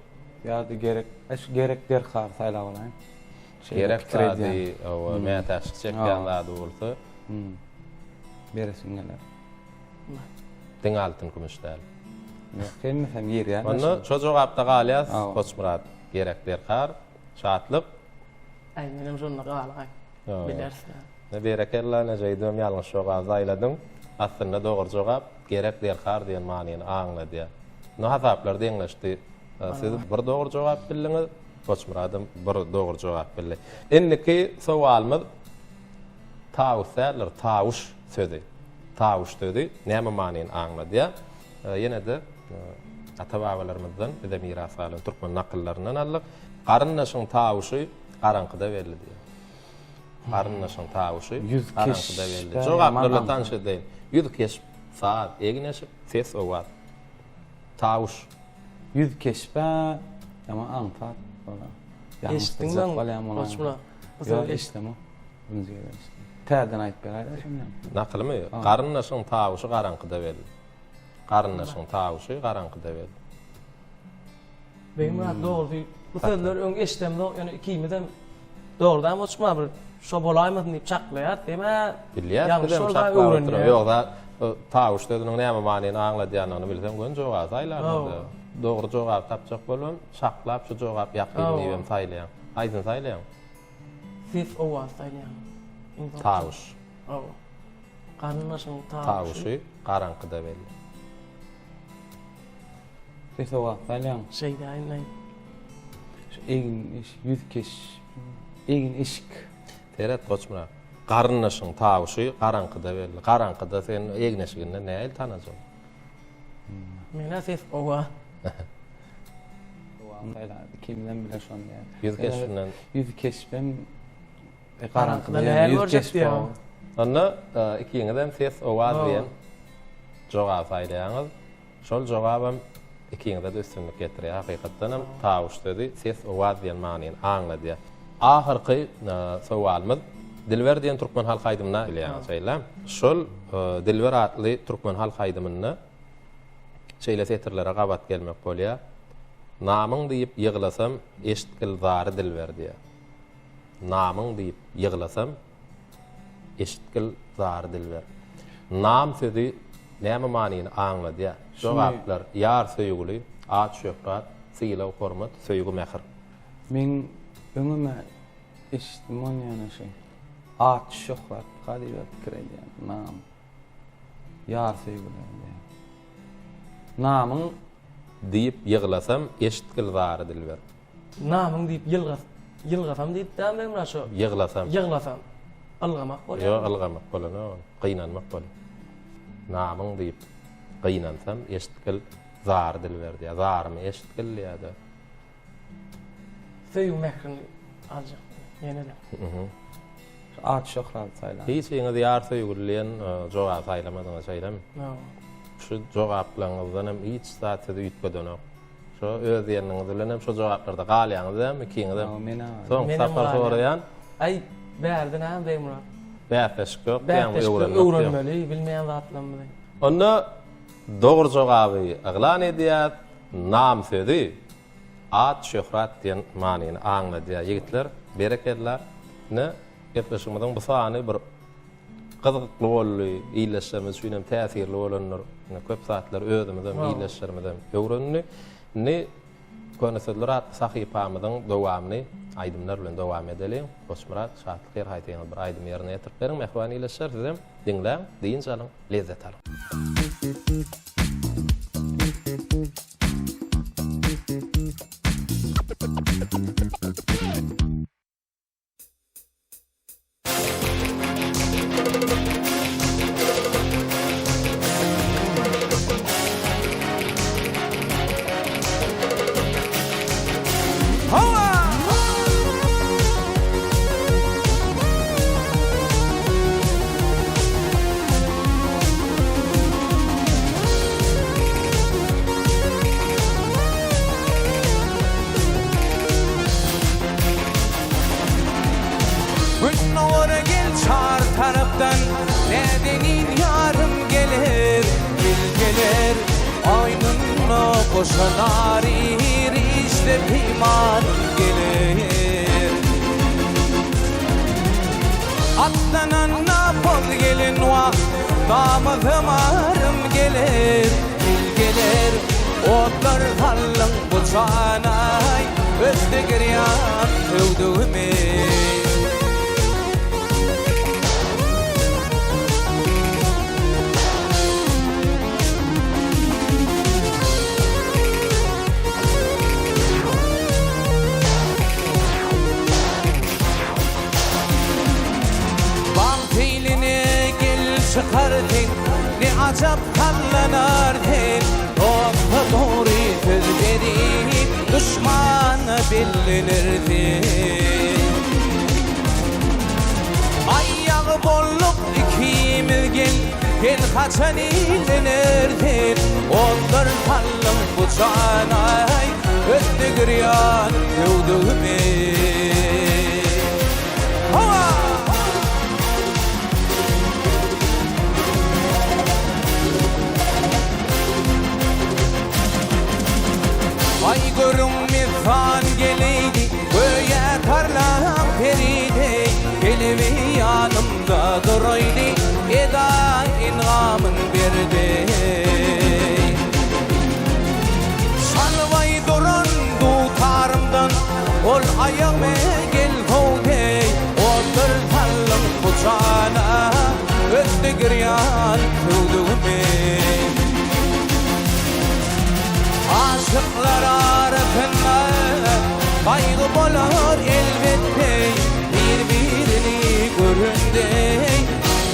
ýa-da gerek, şu gerek derkar saýlap alaýyn. Gerek zady, hawa, mätäçlik çekýän zady bolsa. Beresiň geler. Diňe altyn kümüş däl. Ýok, hemmesem girýär. Onda şo jogapda galýas, Goçmyrat. Gerek derkar, şatlyk. Aý, menem şonda galaýyn. Bileris. Berekella, Nejeýdem ýalňyş jogap saýladyň. Aslynda dogry jogap gerek derkar diýen manyny aňladýar. Indi hasaplar deňleşdi. Siz bir dogry jogap bildiňiz, Goçmyradam bir dogry jogap bildi. Indiki sowalymyz tawus däldir, tawuş sözi. Tawuş sözi näme manyny aňladýar? Ýene-de ata-babalarymyzdan bize miras galan türkmen nakyllaryndan aldyk. Garyndaşyň tawuşy garaňkyda belli diýýär. Garyndaşyň tawuşy garaňkyda belli. Jogaplar bilen tanyş edeýin. Ýüz keşp, saz, egin-eşik, ses, owaz. Tawuş. Ýüz keşp-ä ýaman aňsat. bolar. Eşitdiňmi öň? Goçmyrat. Bu sözi Ýok, eşidemok. Birinji gezek eşitdim. Täzeden aýdyp beräýdä şony. Nakylymy? Garyndaşyň tawuşy garaňkyda belli. Garyndaşyň tawuşy garaňkyda belli. Begmyrat dogrusy bu sözleri öň eşidemzok, ýöne ikimizem dogrudanam uçma bir şo bolaýmasyn diýip çaklaýarys. Diýme, Bilýäs ýalňyş bizem bolsa çaklap öwrenýäs. oturan. Ýogsa tawuş sözüniň näme manyny aňladýanyny bilseň göni jogaby saýlardyň-da. Dogry jogaby tapjak bolubam çaklap şu jogap ýakyn diýibem saýlaýaň. Haýsyny saýlaýaň? Ses owaz saýlaýaň. Iň soňky. Tawuş. Hawa. Garyndaşyň tawuşy. Tawuşy garaňkyda belli. Ses owaz saýlaýaň. Şeýdäýin-läý. Şu egin eşik, ýüz keş, egin eşik. Seret Goçmyrat. Garyndaşyň tawuşy garaňkyda belli. Garaňkyda sen egin eşiginden nähili tanajak? Menä ses owaz. Ikimizem bile şony diýýär. Ýüz keşbinden. Ýüz keşbem Garaňkyda garaňkyda näme ýüz görjek keşbi. diýýär. Onda ikiňizem ses owaz diýen jogaby saýlaýaňyz. Şol jogabam ikiňize-de üstünlik getirýär. Hakykatdan hem tawuş sözi ses, owaz diýen manyny aňladýar. Ahyrky sowalymyz Dilber diýen türkmen halk aýdymyna bilýäňiz şeýle. Şol Dilber atly türkmen halk aýdymynda şeýle setirlere gabat gelmek bolýar. Namyň diýip ýyglasam, eşitgil zary dilber diýýär. Namyň diýip ýyglasam, Eşitgil zary dilber. Nam sözi näme manyny aňladýar? Jogaplar, ýar söýgüli, at şöhrat, sylag hormat, söýgi mähir. Men öňem-ä eşitdim ony ýöne şu at şöhratmyka diýip pikir edýän. Nam. Ýar söýgüli diýýän. Namyň diýip ýyglasam, eşitgil zary dilber. Namyň diýip ýylgas, ýylgasam diýip dämi Begmyrat şo? Ýyglasam. Ýyglasam. Ylgamak bolýar. Ýok, ylgamak bolanok, gynanmak bolýar. Namyň diýip gynansam, eşitgil zary dilber diýýär. Zarymy eşitgil diýýär-de. Söýgi mährini aljak ýene-de. Şu at şöhraty saýlan. Hiç ýyňyz ýar söýgüli diýen jogaby saýlamadyňyz şeýlemi? Ýok. Şu jogaplaryňyzdan hem hiç zat sizi üýtgedenok. Şo öz diýeniňiz bilen hem şo jogaplarda galýaňyz dämi ikiňizem? Soňky sapar soraýan. Aý bärde näme Begmyrat? Bäsleşik ýok diýýäň öwrenmek. Öwrenmeli bilmeýän zatlarymyzy. Onda dogry jogaby yglan edýäs. Nam sözi at, şöhrat diýen manyny aňladýar. Ýigitler, berekella. Ine, gepleşigimiziň bu sany bir Gyzykly boldy, ildeşlerimiz üçin hem täsirli bolandyr. Ine, köp zatlary özümizem, ildeşlerimizem öwrendi. Indi Köne sözler atly sahypamyzyň dowamyny aýdymlar bilen dowam edeliň. Goçmyrat, Şatlyk her haýsyňyz bir aýdymy ýerine ýetirip beriň. Mähriban ildeşler, sizem diňläň, dynç alyň, lezzet alyň. Gündogara gel çar tarapdan Näzenin ýarym geler, ýel geler Aýnynda goşa nary Rişde peýmanym geler Atlananda boz gelin wah Namysym arym geler, ýel geler Otlar saldyň bu janaý Ötde girýan söwdügimi. Bag seýline gel çykar sen, Ne ajap sallanar sen, Dosta dogry söz berip, Duşmana bellener sen. Aýagy bolduk ikimiz gel, Sen haçan illener sen, Otlar saldyň bu jana, Ötde girýan söwdügime. söwdügimi. Hawa! Aý görüň mesan geleýdi, Göýä tarlaň peridi, Gelebi ýanymda duraýdy, Eda engamyn berdi. Çalbaý duran dutarymdan, Ol aýagmy gel howdeý, Otur saldyň bu jana, Ötdi girýan söwdügimi. Aşyklar arasynda gaýgy bolar elbetde, Bir-birini görende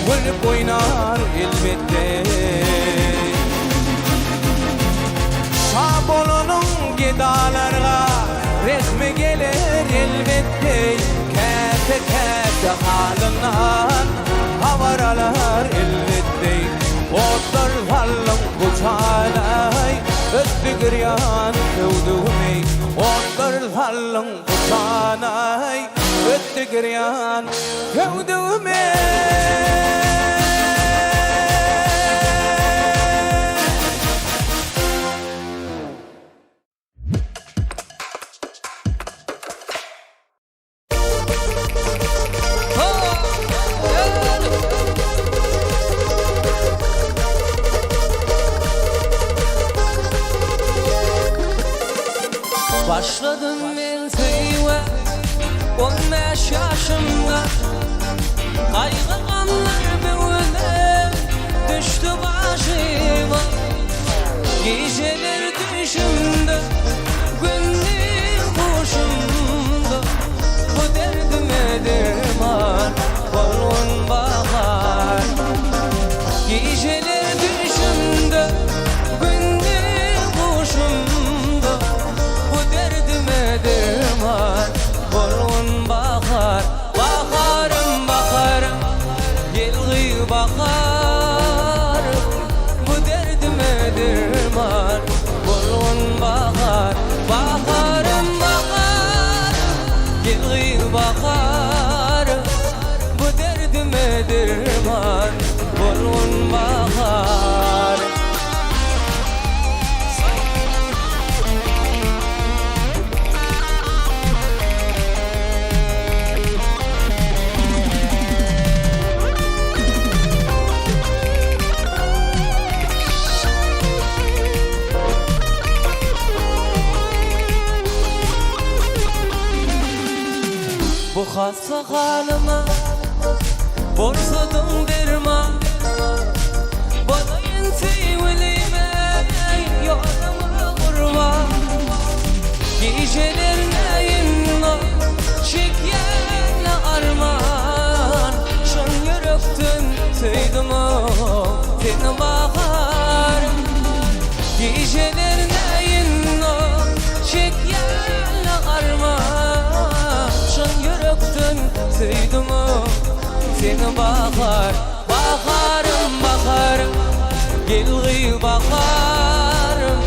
gülüp oýnar elbetde. Şa bolanyň gedalarga rehmi geler elbetde, Käte-käte halyndan habar alar elbetde. Otlar saldyň bu çalaý, Ötdi girýan söwdügimi. Otlar saldyň bu çalaý, Ötdi girýan söwdügimi. Başladym men söýgä on bäş ýaşymda Gaýgy-gamlar böwülen düşdi başyma Gijeler Düşümde, gündiz huşumda, Bu derdime derman bolgun bahar. Gijeler düşümde, gündiz huşumda, Bu derdime derman bolgun bahar. Baharym, baharym, gel gyz baharym, Bu derdime derman bolgun bahar. Baharym, baharym, gel gyz baharym, Bu derdime derman bolgun bahar. Bu hassa halyma bolsadyň derman, Bolaýyn söýgülime ýoluňa gurban. Gijeler näýinlo çekýän arman, Çyn ýürekden söýdüm-ow seni baharym. Gijeler näýinlo çekýän arman, Çyn ýürekden söýdüm-ow seni bahar. Baharym, baharym, gel gyz baharym,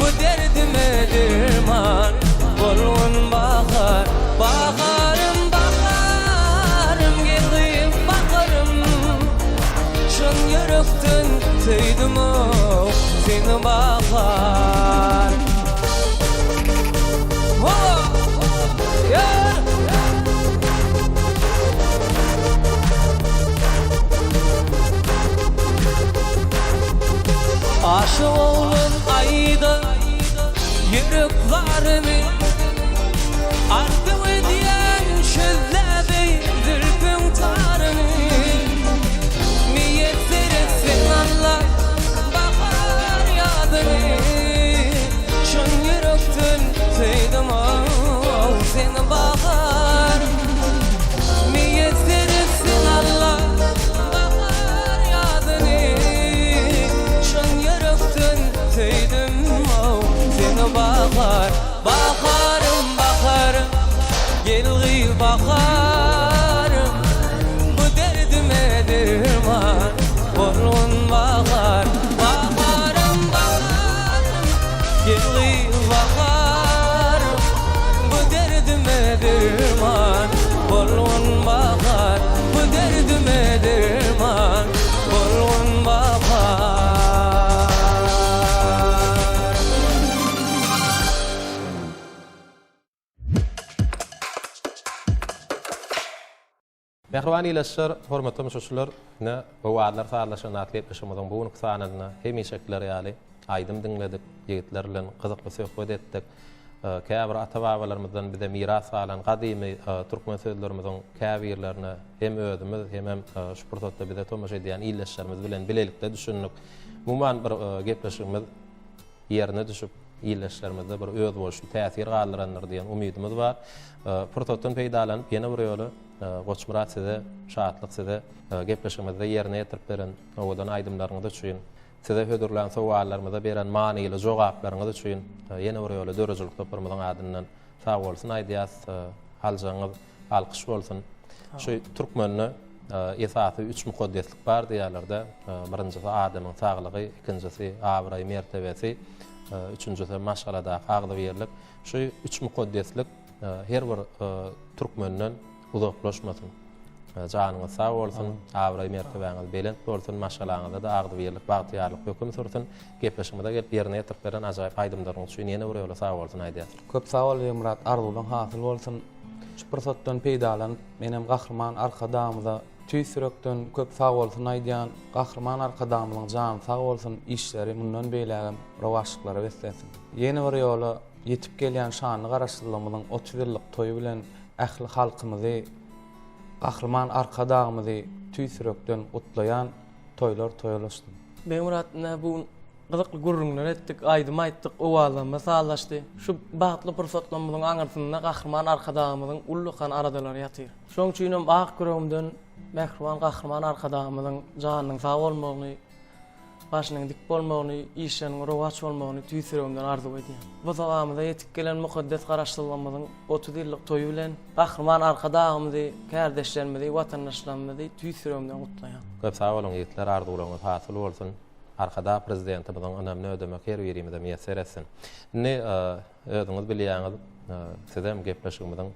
Bu derdime derman bolgun bahar. Baharym, baharym, gel gyz baharym, Çyn ýürekden söýdüm-ow seni bahar. Aşyk oglan aýdan ýürek zaryny, Arzuw edýän çözläbeý zülpüň taryny. Miýesser etsin Alla bahar ýazyny, Çyn ýürekden söýdüm-ow seni bahar. Miýesser etsin Alla bahar ýazyny, Çyn ýürekden söýdüm-ow seni bahar. Baharym, baharym, gel gyz baharym, Bu derdime derman bolgun bahar. Baharym, baharym, gel gyz baharym, Bu. derdime derman Bolgun bahar Bu derdime derman Bolgun bahar. Mähriban ildeşler, hormatly tomaşaçylar, ine, Owazlar sazlaşan atly gepleşigimiziň bu günki sanynda hemişekiler ýaly aýdym diňledik, ýigitler bilen gyzykly söhbet etdik. Käbir ata-babalarymyzdan bize miras galan gadymy türkmen sözlerimiziň käbirlerine hem özümiz, hemem şu pursatda bize tomaşa edýän ildeşlerimiz bilen bilelikde düşündik. Umuman, bir gepleşigimiz ýerine düşüp, ildeşlerimizde bir özboluşly täsir galdyrandyr diýen umydymyz bar. Pursatdan peýdalanyp, ýene bir ýola Goçmyrat size, Şatlyk size gepleşigimizde ýerine ýetirip beren owadan aýdymlaryňyz üçin, size hödürlän sowallarymyza beren manyly jogaplaryňyz üçin ýene bir ýola döredijilik toparymyzyň adyndan sagbolsun aýdýas. Aljagyňyz alkyş bolsun. Şu türkmende esasy üç mukaddeslik bar diýýärler-de. Birinjisi adamyň saglygy, ikinjisi abraý mertebesi, üçünjisi maşgaladaky agzybirlik. Şu üç mukaddeslik her bir türkmenden uzaklaşmasyn. Janyňyz sag bolsun, abraý-mertebäňiz belent bolsun, maşgalaňyzda-da agzybirlik, bagtyýarlyk höküm sürsün. Gepleşigimize gelip ýerine ýetirip beren ajaýyp aýdymlaryňyz üçin ýene bir ýola sag bolsun aýdýas. Köp sag bol Begmyrat, arzuwlaň hasyl bolsun. Şu pursatdan peýdalanyp, menem Gahryman Arkadagymyza tüýs ýürekden köp sag bolsun aýdýan. Gahryman Arkadagymyzyň jany sag bolsun, işleri mundan beýlägem rowaçlyklara beslensin. Ýene bir ýola ýetip gelýän şanly Garaşsyzlygymyzyň 30 ýyllyk toýy bilen ähli halkymyzy, Gahryman Arkadagymyzy tüýs ýürekden gutlaýan. Toýlar toýa ulaşsyn. Begmyrat ine bu gün gyzykly gürrüňler etdik, aýdym aýtdyk, owazlarymyz sazlaşdy. Şu bagtly pursatlarymyzyň aňyrsynda Gahryman Arkadagymyzyň ullakan aladalary ýatyr. Şonuň üçin hem ak ýüregimden mähriban Gahryman Arkadagymyzyň janynyň sag bolmagyny, başynyň dik bolmagyny, işleriniň rowaç bolmagyny tüýs ýüregimden arzuw edýän. Bosagamyza ýetip gelen mukaddes Garaşsyzlygymyzyň 30 ýyllyk toýy bilen Gahryman Arkadagymyzy, kärdeşlerimizi, watandaşlarymyzy tüýs ýüregimden gutlaýan. Köp sag boluň ýigitler arzuwlaryňyz hasyl bolsun. Arkadag Prezidentimiziň ynamyny ödemek her birimize miýesser etsin. Indi özüňiz bilýäňiz sizem gepleşigimiziň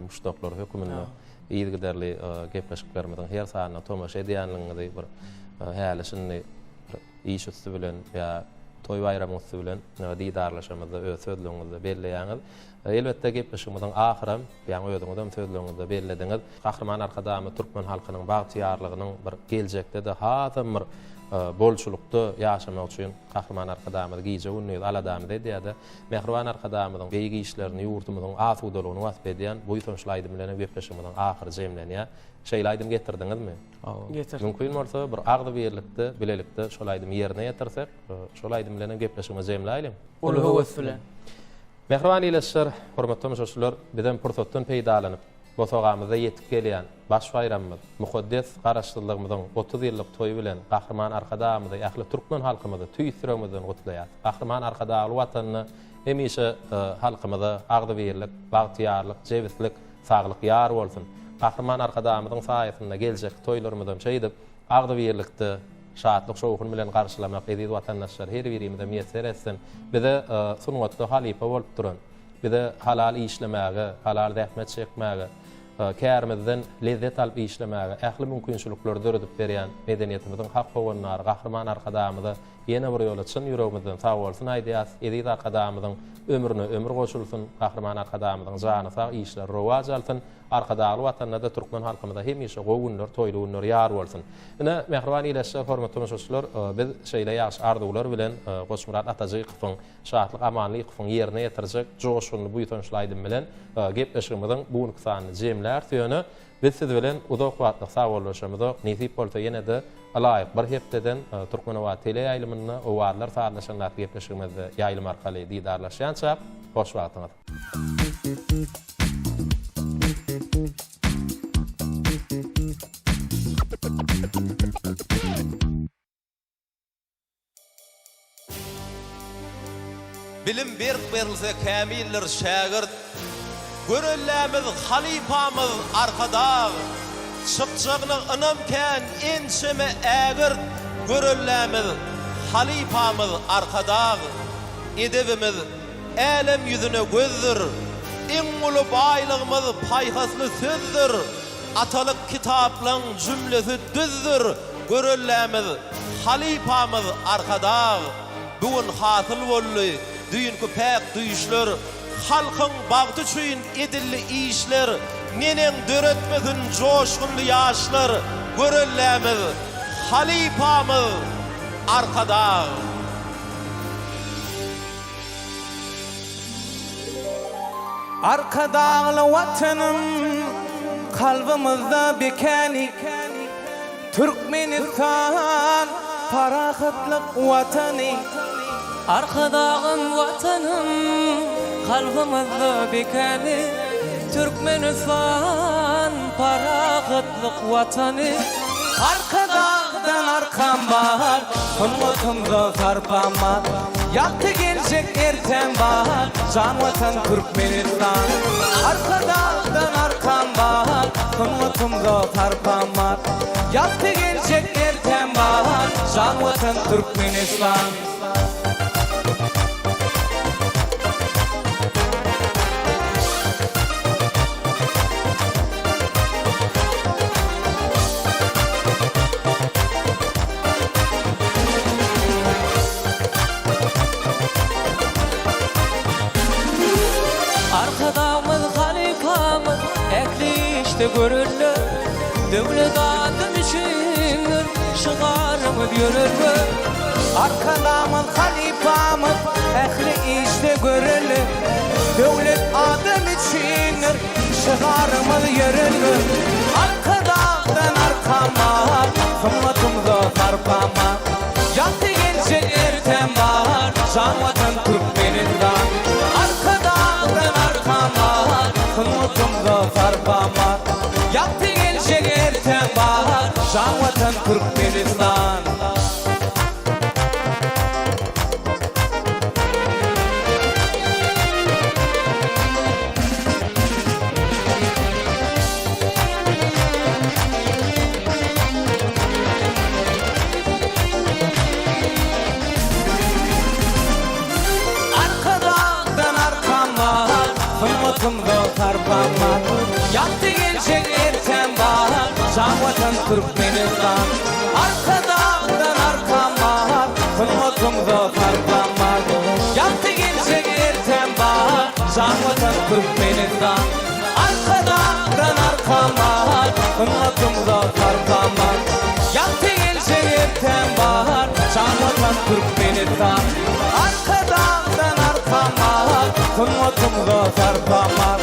muşdaklary höküminde yzygiderli gepleşiklerimiziň her sanyna tomaşa edýänligiňizi bir häli-şindi bir iş üsti bilen ýa toý-baýramyň üsti bilen didarlaşamyzda öz sözlügiňizde belleýäňiz. Elbetde gepleşigimiziň ahyram, ýaňy özüňizem sözleriňizde bellediňiz, Gahryman Arkadagymyz türkmen halkynyň bagtyýarlygynyň bir geljekde-de hasam bir bolçulykda ýaşamagy üçin Gahryman Arkadagymyz gije-gündiz aladamyzy edýär-de, Mähriban Arkadagymyzyň beýik işlerini, ýurdumyzyň asudalygyny wasp edýän buýsançly aýdym bilenem gepleşigimiziň ahyry jemlenýär. Şeýle aýdym getirdiňizmi? Getirdim. Mümkin bolsa bir agzybirlikde, bilelikde şol aýdymy ýerine ýetirsek, şol aýdym bilenem gepleşigimizi jemläýliň. Uly höwes bilen. Mähriban ildeşler, hormatly tomaşaçylar, bizem pursatdan peýdalanyp, bosagamyzda ýetip gelýän baş baýramymyz, mukaddes Garaşsyzlygymyzyň 30 ýyllyk toýy bilen Gahryman Arkadagymyzy, ähli türkmen halkymyzy tüýs ýüregimizden gutlaýarys. Gahryman Arkadagly Watanda hemişe halkymyza agzybirlik, bagtyýarlyk, jebislik, saglyk ýar bolsun! Gahryman Arkadagymyzyň saýasynda geljekki toýlarymyzam şeýdip, agzybirlikde, şatlyk-şowhun bilen garşylamak eziz watandaşlar her birimize miýesser etsin. Bize sungatda halypa bolup duran, bize halal işlemäge, halal zähmet çekmäge, kärimizden lezzet alyp işlemäge ähli mümkinçilikleri döredip berýän medeniýetimiziň hak howandary Gahryman Arkadagymyza ýene bir ýola çyn ýüregimizden sagbolsun aýdýas. Eziz Arkadagymyzyň ömrüne ömür goşulsyn, Gahryman Arkadagymyzyň jany sag, işleri rowaç alsyn. Arkadagly Watanda-da türkmen halkymyza hemişe gowy günler, toýly günler ýar bolsun! Ine, mähriban ildeşler, hormatly tomaşaçylar, biz şeýle ýagşy arzuwlar bilen Goçmyrat Atajykowyň, Şatlyk Amanlykowyň ýerine ýetirjek joşgunly, buýsançly aýdymy bilen gepleşigimiziň bu günki sanyny jemläris. Ýöne biz siz bilen uzak wagtlyk sagbollaşamyzok. Nesip bolsa ýene-de ylaýyk bir hepdeden Türkmenobat teleýaýlymynda Owazlar sazlaşanda atly gepleşigimizde ýaýlym arkaly didarlaşýançak, hoş wagtyňyz! Bilim berk berilse kämildir şägirt, Görellämiz halypamyz Arkadag. Çykjagyna ynam kän ençeme ägirt, Görellämiz halypamyz Arkadag. Edebimiz Älem ýüzüne gözdür. Iň uly baýlygymyz paýhasly sözdür, Atalyk kitaplaň jümlesi düzdür, Göreldämiz, halypamyz Arkadag! Bu gün hasyl boldy düýnki päk düýşler, Halkyň bagty üçin edildi işler, Neneň döretmesin joşgunly ýaşlar, Göreldämiz, halypamyz Arkadag! Arkadagly Watanym kalbymyzda bekäni, Türkmenistan parahatlyk Watany. Arkadagym Watanym kalbymyzda bekäni, Türkmenistan parahatlyk Watany. Arkadagdan arkam bar, sungatymda sarpam bar, Ýagty geljek ertäm bar, jan Watan Türkmenistan. Arkadagdan arkam bar, sungatymda sarpam bar, Ýagty geljek ertäm bar, jan Watan Türkmenistan. Arkadagymyz halypamyz ähli işde görelde, Döwlet adam üçindir şygarymyz ýörelge. Arkadagymyz halypamyz ähli işde görelde, Döwlet adam üçindir Şygarymyz ýörelge, Arkadagdan arkam bar, Gymmatymyza sarpam bar. Ýagty geljek ertäm bar, Jan Watan Türkmenistan. Arkadagdan arkam bar, Gymmatymyza sarpam bar. Ýagty geljek ertäm bar, Jan Watan Türkmenistan. Arkadagdan arkam bar, Sungatymda sarpam bar. Ýagty geljek ertäm bar, Jan Watan Türkmenistan. Arkadagdan arkam bar, Sungatymda sarpam bar. Ýagty geljek ertäm bar, Jan Watan Türkmenistan. Arkadagdan arkam bar, Sungatymda sarpam bar. Ýagty geljek ertäm bar, Jan Watan Türkmenistan. Arkadagdan arkam bar, Sungatymda sarpam bar.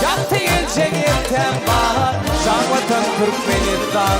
Ýagty geljek ertäm bar, Jan Watan Türkmenistan.